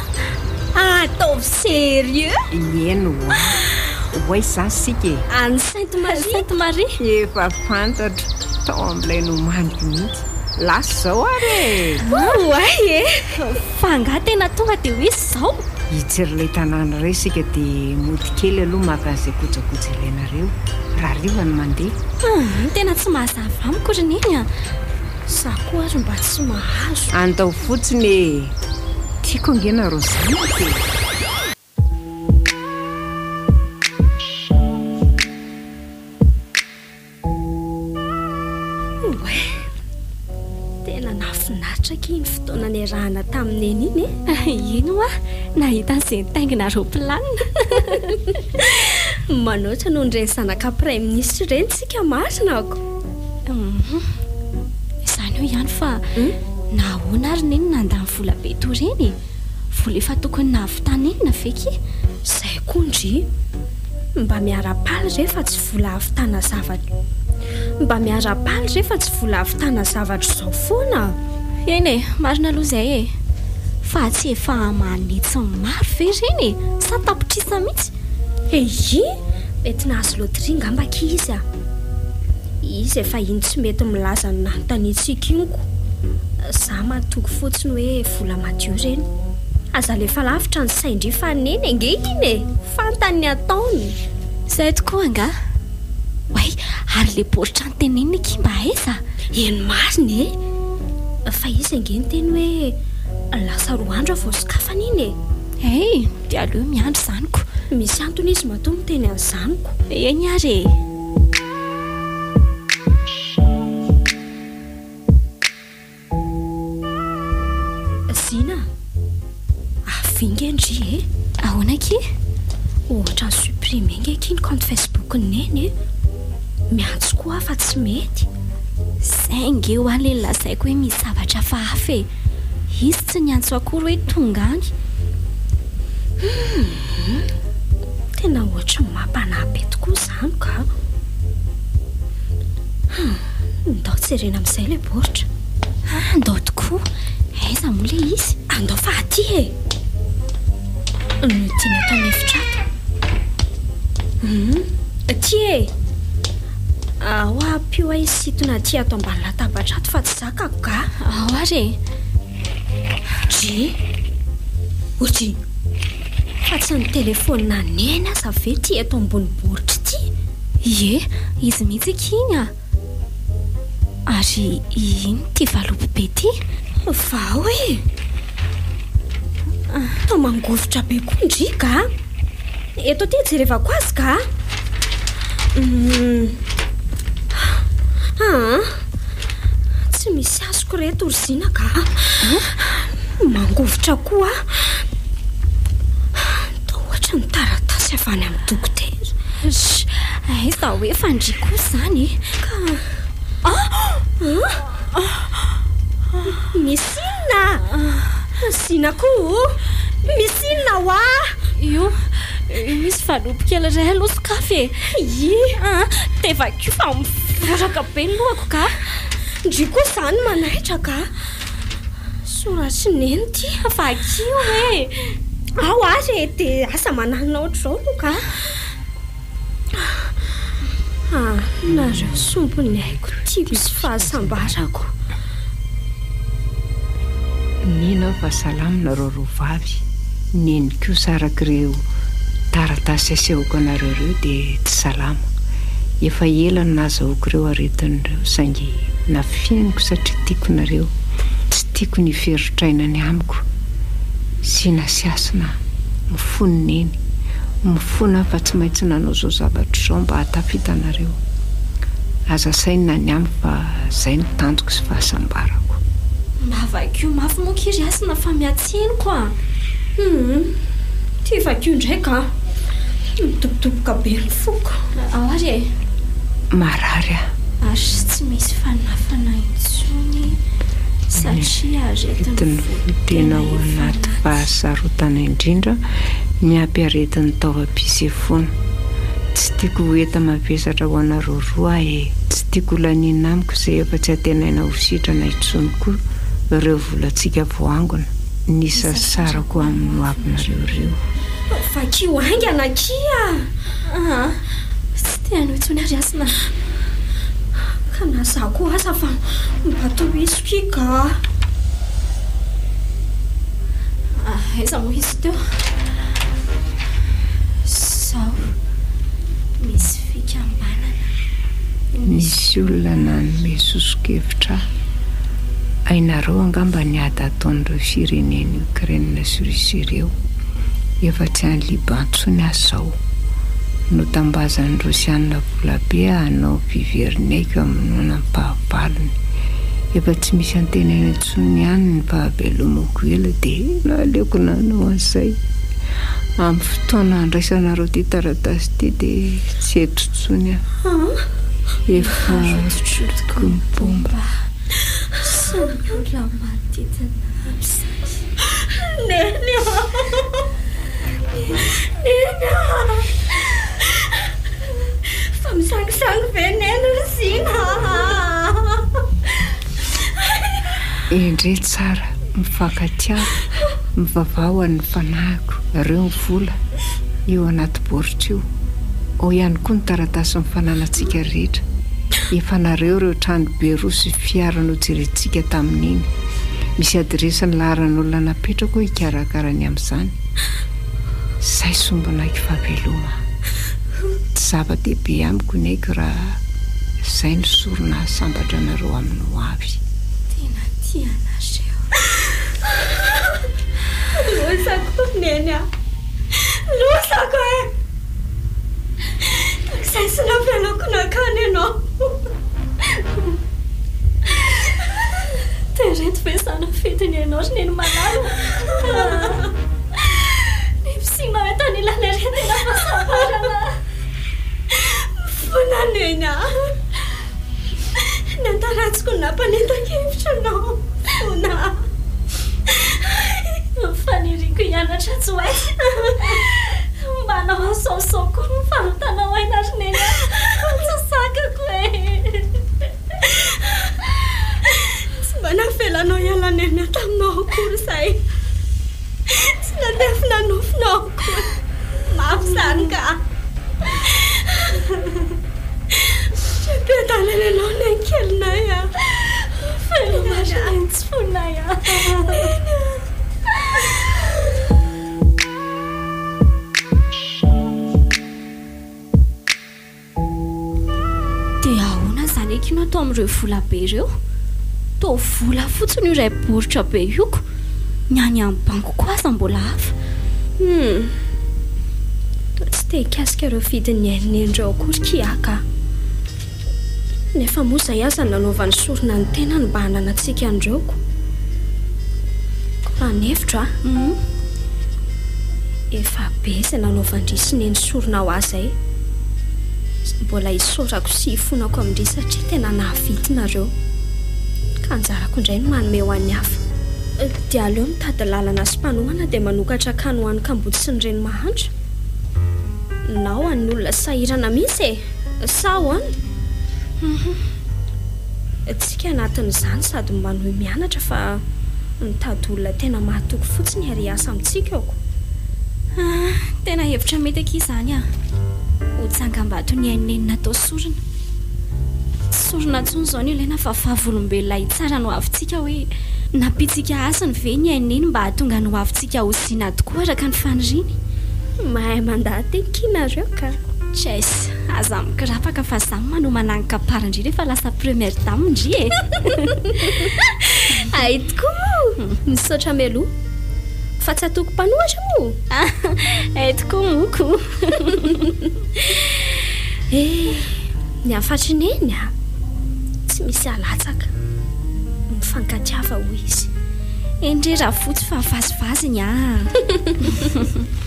S8: Ataovy sérieux?
S2: Eny ho'a. Ho aiza izany isika e?
S8: Any Sainte Marie.
S1: Sainte Marie.
S2: Efa fantatro. Tao amin'ilay nomaniko mihitsy. Lasa izao ary e!
S8: Oay e!
S1: Fa angaha tena tonga dia ho izy izao?
S2: Hijery ilay tanàna iray isika dia mody kely aloha maka an'izay kojakoja ilainareo. Rahariva no mandeha.
S1: Hum, tena tsy mahazava amiko ry Neny a!
S8: Za koa ary mba tsy mahazo.
S2: Andao fotsiny e! Tiako ange nareo zanako e!
S8: Oay! Tena nahafinaritra akia iny fotoana niarahana tamin'i Neny iny
S1: e! Eny hoa, nahita an'izay nitaingina roaplanina.
S8: Manoatra noho ireny zanaka praiminisitra ireny tsika marina ko!
S1: Hum, izany eo ihany fa nahoana ary Neny nandany vola be toy ireny e? Vola efa tokony nahavitana inona ve kia?
S8: Izay koa ndry! Mba miara-paly re fa tsy vola hahavitana zavatra Mba miara-paly re fa tsy vola hahavitana zavatra izao foana a!
S1: Eny e, marina aloha izay e! Fa tsy efa aman'hetsiny maro ve ireny e? Sa tapitrisa mihitsy?
S8: Eii! Mety nahazo loterie ngamba akia izy a! Izy efa iny tsy mety milaza ny nanontaniantsika iny ko! Za matoky fotsiny hoe vola madio ireny. Aza alefa lavitra ny sain-dry fa Neny ange iny e! Fantany ny ataony!
S1: Izay tokoa angaha? Oay, ary le baoritra noteneniny akia mba aiza?
S8: Eny marina e! Fa izy ange niteny hoe lasa roa andro aho vao sokafana iny e!
S1: Hey, dia aleo miandry izany ko!
S8: Misy antony izy matoa miteny an'izany ko!
S1: Eny ary e!
S8: Zina a! Avia nge ndry e!
S1: Ahoana akia?
S8: Ohatran'ny supprimer nge akia ny compte Facebook-n'i Neny e! Miantso koa aho fa tsy mety.
S1: Zay nge hoa le nolazaiko hoe misy zavatra hafahafa e! Izy tsy niantso akory hoe tonga any.
S8: Humm! Tena ohatran'ny mampanahy be tokoa izany ka! Humm! Ndao jerena amin'izay ilay baoritra.
S1: Andao tokoa. Aiza moa ilay izy?
S8: Andao fa aty e! Nodina ato an'efitra ato. Hum, aty e! Ao ampio ahy hisintona aty ato ambany latabatra ato fa tsy zakako ka!
S1: Ao ary e!
S8: Dry! Odry! Fa tsy ny telefaonina Neny aza ve ity eto ambony baoritra ity?
S1: Ie, izy mihitsy akia iny a! Ary ino ity valopy be ity?
S8: Vao e! Toa mangovitra be koa ndry ka! Eto aty hijerevako azy ka! Aa! Tsy misy azoko ireto ry Zina ka! Mangovitra koa aho. Toa ohatry ny taratasy avy any amin'ny dokotera.
S1: Sh! Aiza hoe fa ndry kosa izany e!
S8: Ka. Ah! Misy inona? Zina koa o! Misy inona hoa?
S1: Io, io misy valopy kely iray aloha sokafy e!
S8: Ii!
S1: Ah! Dia vakio fa mivoraka be ny lohako ka!
S8: Ndry koa izany manaitra ka! Soratry Neny ity.
S1: Vakio e!
S8: Ao ary e! Dia aza mananona ohatr'izao aloha ka! Ah, nareo sombin'ny aiko tiako sy fahasambarako.
S2: Mino aho fa salama nareo roa vavy. Neny kosa araka ireo taratasy asehoko anareo ireo dia tsy salama. Efa ela no nahazahoako ireo aretina ireo saingy nafeniko satria tiako nareo. Tsy tiako ny hiferotraina ny amiko. Sina sy hasina mifona Neny. Mifona aho fa tsy maintsy nanao izao zavatra izao mba hahatafita anareo. Aza sainina ny amiko fa izay no tanjoko sy fahasambarako.
S1: Mba vakio mafy moa ki ry Hasina fa miatseniko a!
S8: Humm, ty vakio indray ka! Midobodoboka be ny foko.
S1: Ao ary e!
S2: Marary aho.
S1: Ary tsy misy fanafana intsony satria aretin'ny voa
S2: tena ao anaty fahasarotana indrindra miampy aretin'ny taovam-pisefoana. Tsy tiako ho enta-mavesatra ho anareo roa aho e! Tsy tiako ho laniana amiko izay efa tsy antenaina ho sitrana intsony koa ireo volantsika voaangona, nisasarako amin'ny hoavinareo ireo.
S8: Vakio haingana akia!
S1: Aa! Tsy te hanohy intsony aho ry Hasina a!
S8: Ka na izaho koa aza fa mba tohizo ki ka!
S1: Aiza moa izy teo? Izao misy fikambanana.
S2: Nisy olona nanome soso-kevitra ahy. Hainareo angamba ny ady ataon'ireo firenena Ukraine sy Russie ireo. Efa tsy any Liban intsony aho izao. Notambazan'ny Rosiana volabe aho hanao viverin'aiko hamonoana ny fahavalony. Efa tsy misy antenaina intsony ihany ny fahavelomako ela dia naleoko nanao an'izay. Amin'ny fotoana handraisanareo ity taratasy ity dia tsy eto intsony aho. Efa rotiky ny baomba.
S1: Sy ny olona manodidina amin'izany.
S8: Neny a! Neny a! Fa misangisangy ve Neny ry Zina a!
S2: Endrey tsara, mifankatiava, mivavaha ho an'ny fanahiko, reo ny vola, io anaty baoritra io. Ao ihany koa ny taratasin'ny fananantsika rehetra. Efa nareo ireo trano be roa sy fiara nojerentsika tamin'iny. Misy adiresin'ny laharan'olona napetrako eo hikarakara ny amin'izany. Zay sombin'aiko fa veloma. Tsy zava-dehibe amiko ny aiko raha izay no sorona hahasambatra anareo amin'ny ho avy.
S1: Tena tia anareo.
S8: Lozako Neny a! Lozako e! Tahaka izay tsy navelako nankany ianao.
S1: Dia ireto ve izany ny fidiny ianao ry Neny malala? Ny fisianao eto anilanay re tena fahasambarana.
S8: Mifona Neny a! Ny antaratsiko no nampanentan-kevitra anao. Mifona.
S1: Ny faniriako hianatra tsy ho aiza. Mba hanao asaosao koa ny farotanao aina ry Neny a! Tsy zakako e!
S8: Tsy mba navelanao.
S1: izany akia no atao amin'ireo vola be ireo? Toa vola fotsiny io iray baoritra be io ko! Ny any amin'ny banky koa aza mbola hafa.
S8: Hum. Toa tsy te hikasika ireo vidin'ny ain'i Neny ireo akory kiaka a! Nefa moa izay aza no nanaovany sorona ny tenany mba hananantsika an'ireo ko! Koa raha ny hevitro a! Efa be izay nanaovan-dry sy Neny sorona ho ahy izay. Mbola isaorako sy ifonako amin-dry satria tena nahavita nareo. Ka anjarako indray no manome ho an'ny hafa. Dia aleo mitady lalana sy mpanohana dia manokatra akany ho an'ny kamboty sy ny reny mahantra. Na ho an'ny olona sahirana mihitsy e! Sa ahoana? Hum. Tsika anatin'izany sady manohy mianatra fa mitady olona tena mahatoky fotsiny ary hiasa amintsika ok.
S1: Ah, tena hevitra mety akia izany ah. Ho tsangambato ny ain'i Neny natao sorona. Tsy sorona intsony izao no ilaina fa vavolombelona hitsara ny hoavintsika hoe nampiantsika hasiny ve ny ain'i Neny mba hahatonga ny hoavintsika ho zina tokoa araka ny faniriany.
S8: Mahay mandaha-teny ki nareo ka.
S1: Tschess, aza mikirapaka fa za manomana ny kapara ndry refa lasa première dame ndry e!
S8: Hay tokoa moa! Misaotra mialoha. Fa tsy atoko mpanohatra moa?
S1: Hay tokoa moa ko!
S8: Eh! Ny hafatr'i Neny a! Tsy misy halatsaka. Mifankatiava hoy izy.
S1: Eny re Rafotsy fa vazivazy ny ahy.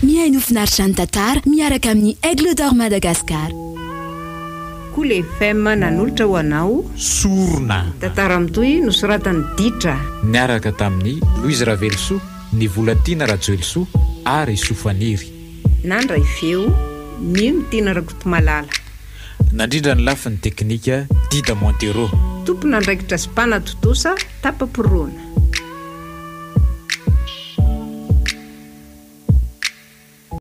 S7: Mihaino finaritra ny tantara miaraka amin'ny Aigle d'Or Madagascar.
S2: Kolo FM nanolotra ho anao.
S3: Sorona.
S2: Tantara mitohy nosoratan'i Ditra.
S3: Niaraka tamin'i Louise Ravelosoa, Ny Volatiana Rajoelisoa ary Soa Faniry.
S2: Nandray feo, Mino Tiana Rakotomalala.
S3: Nandrindra ny lafiny teknika, Dida Montero.
S2: Tompon'andraikitra sy mpanatontosa, Tapa-porohana.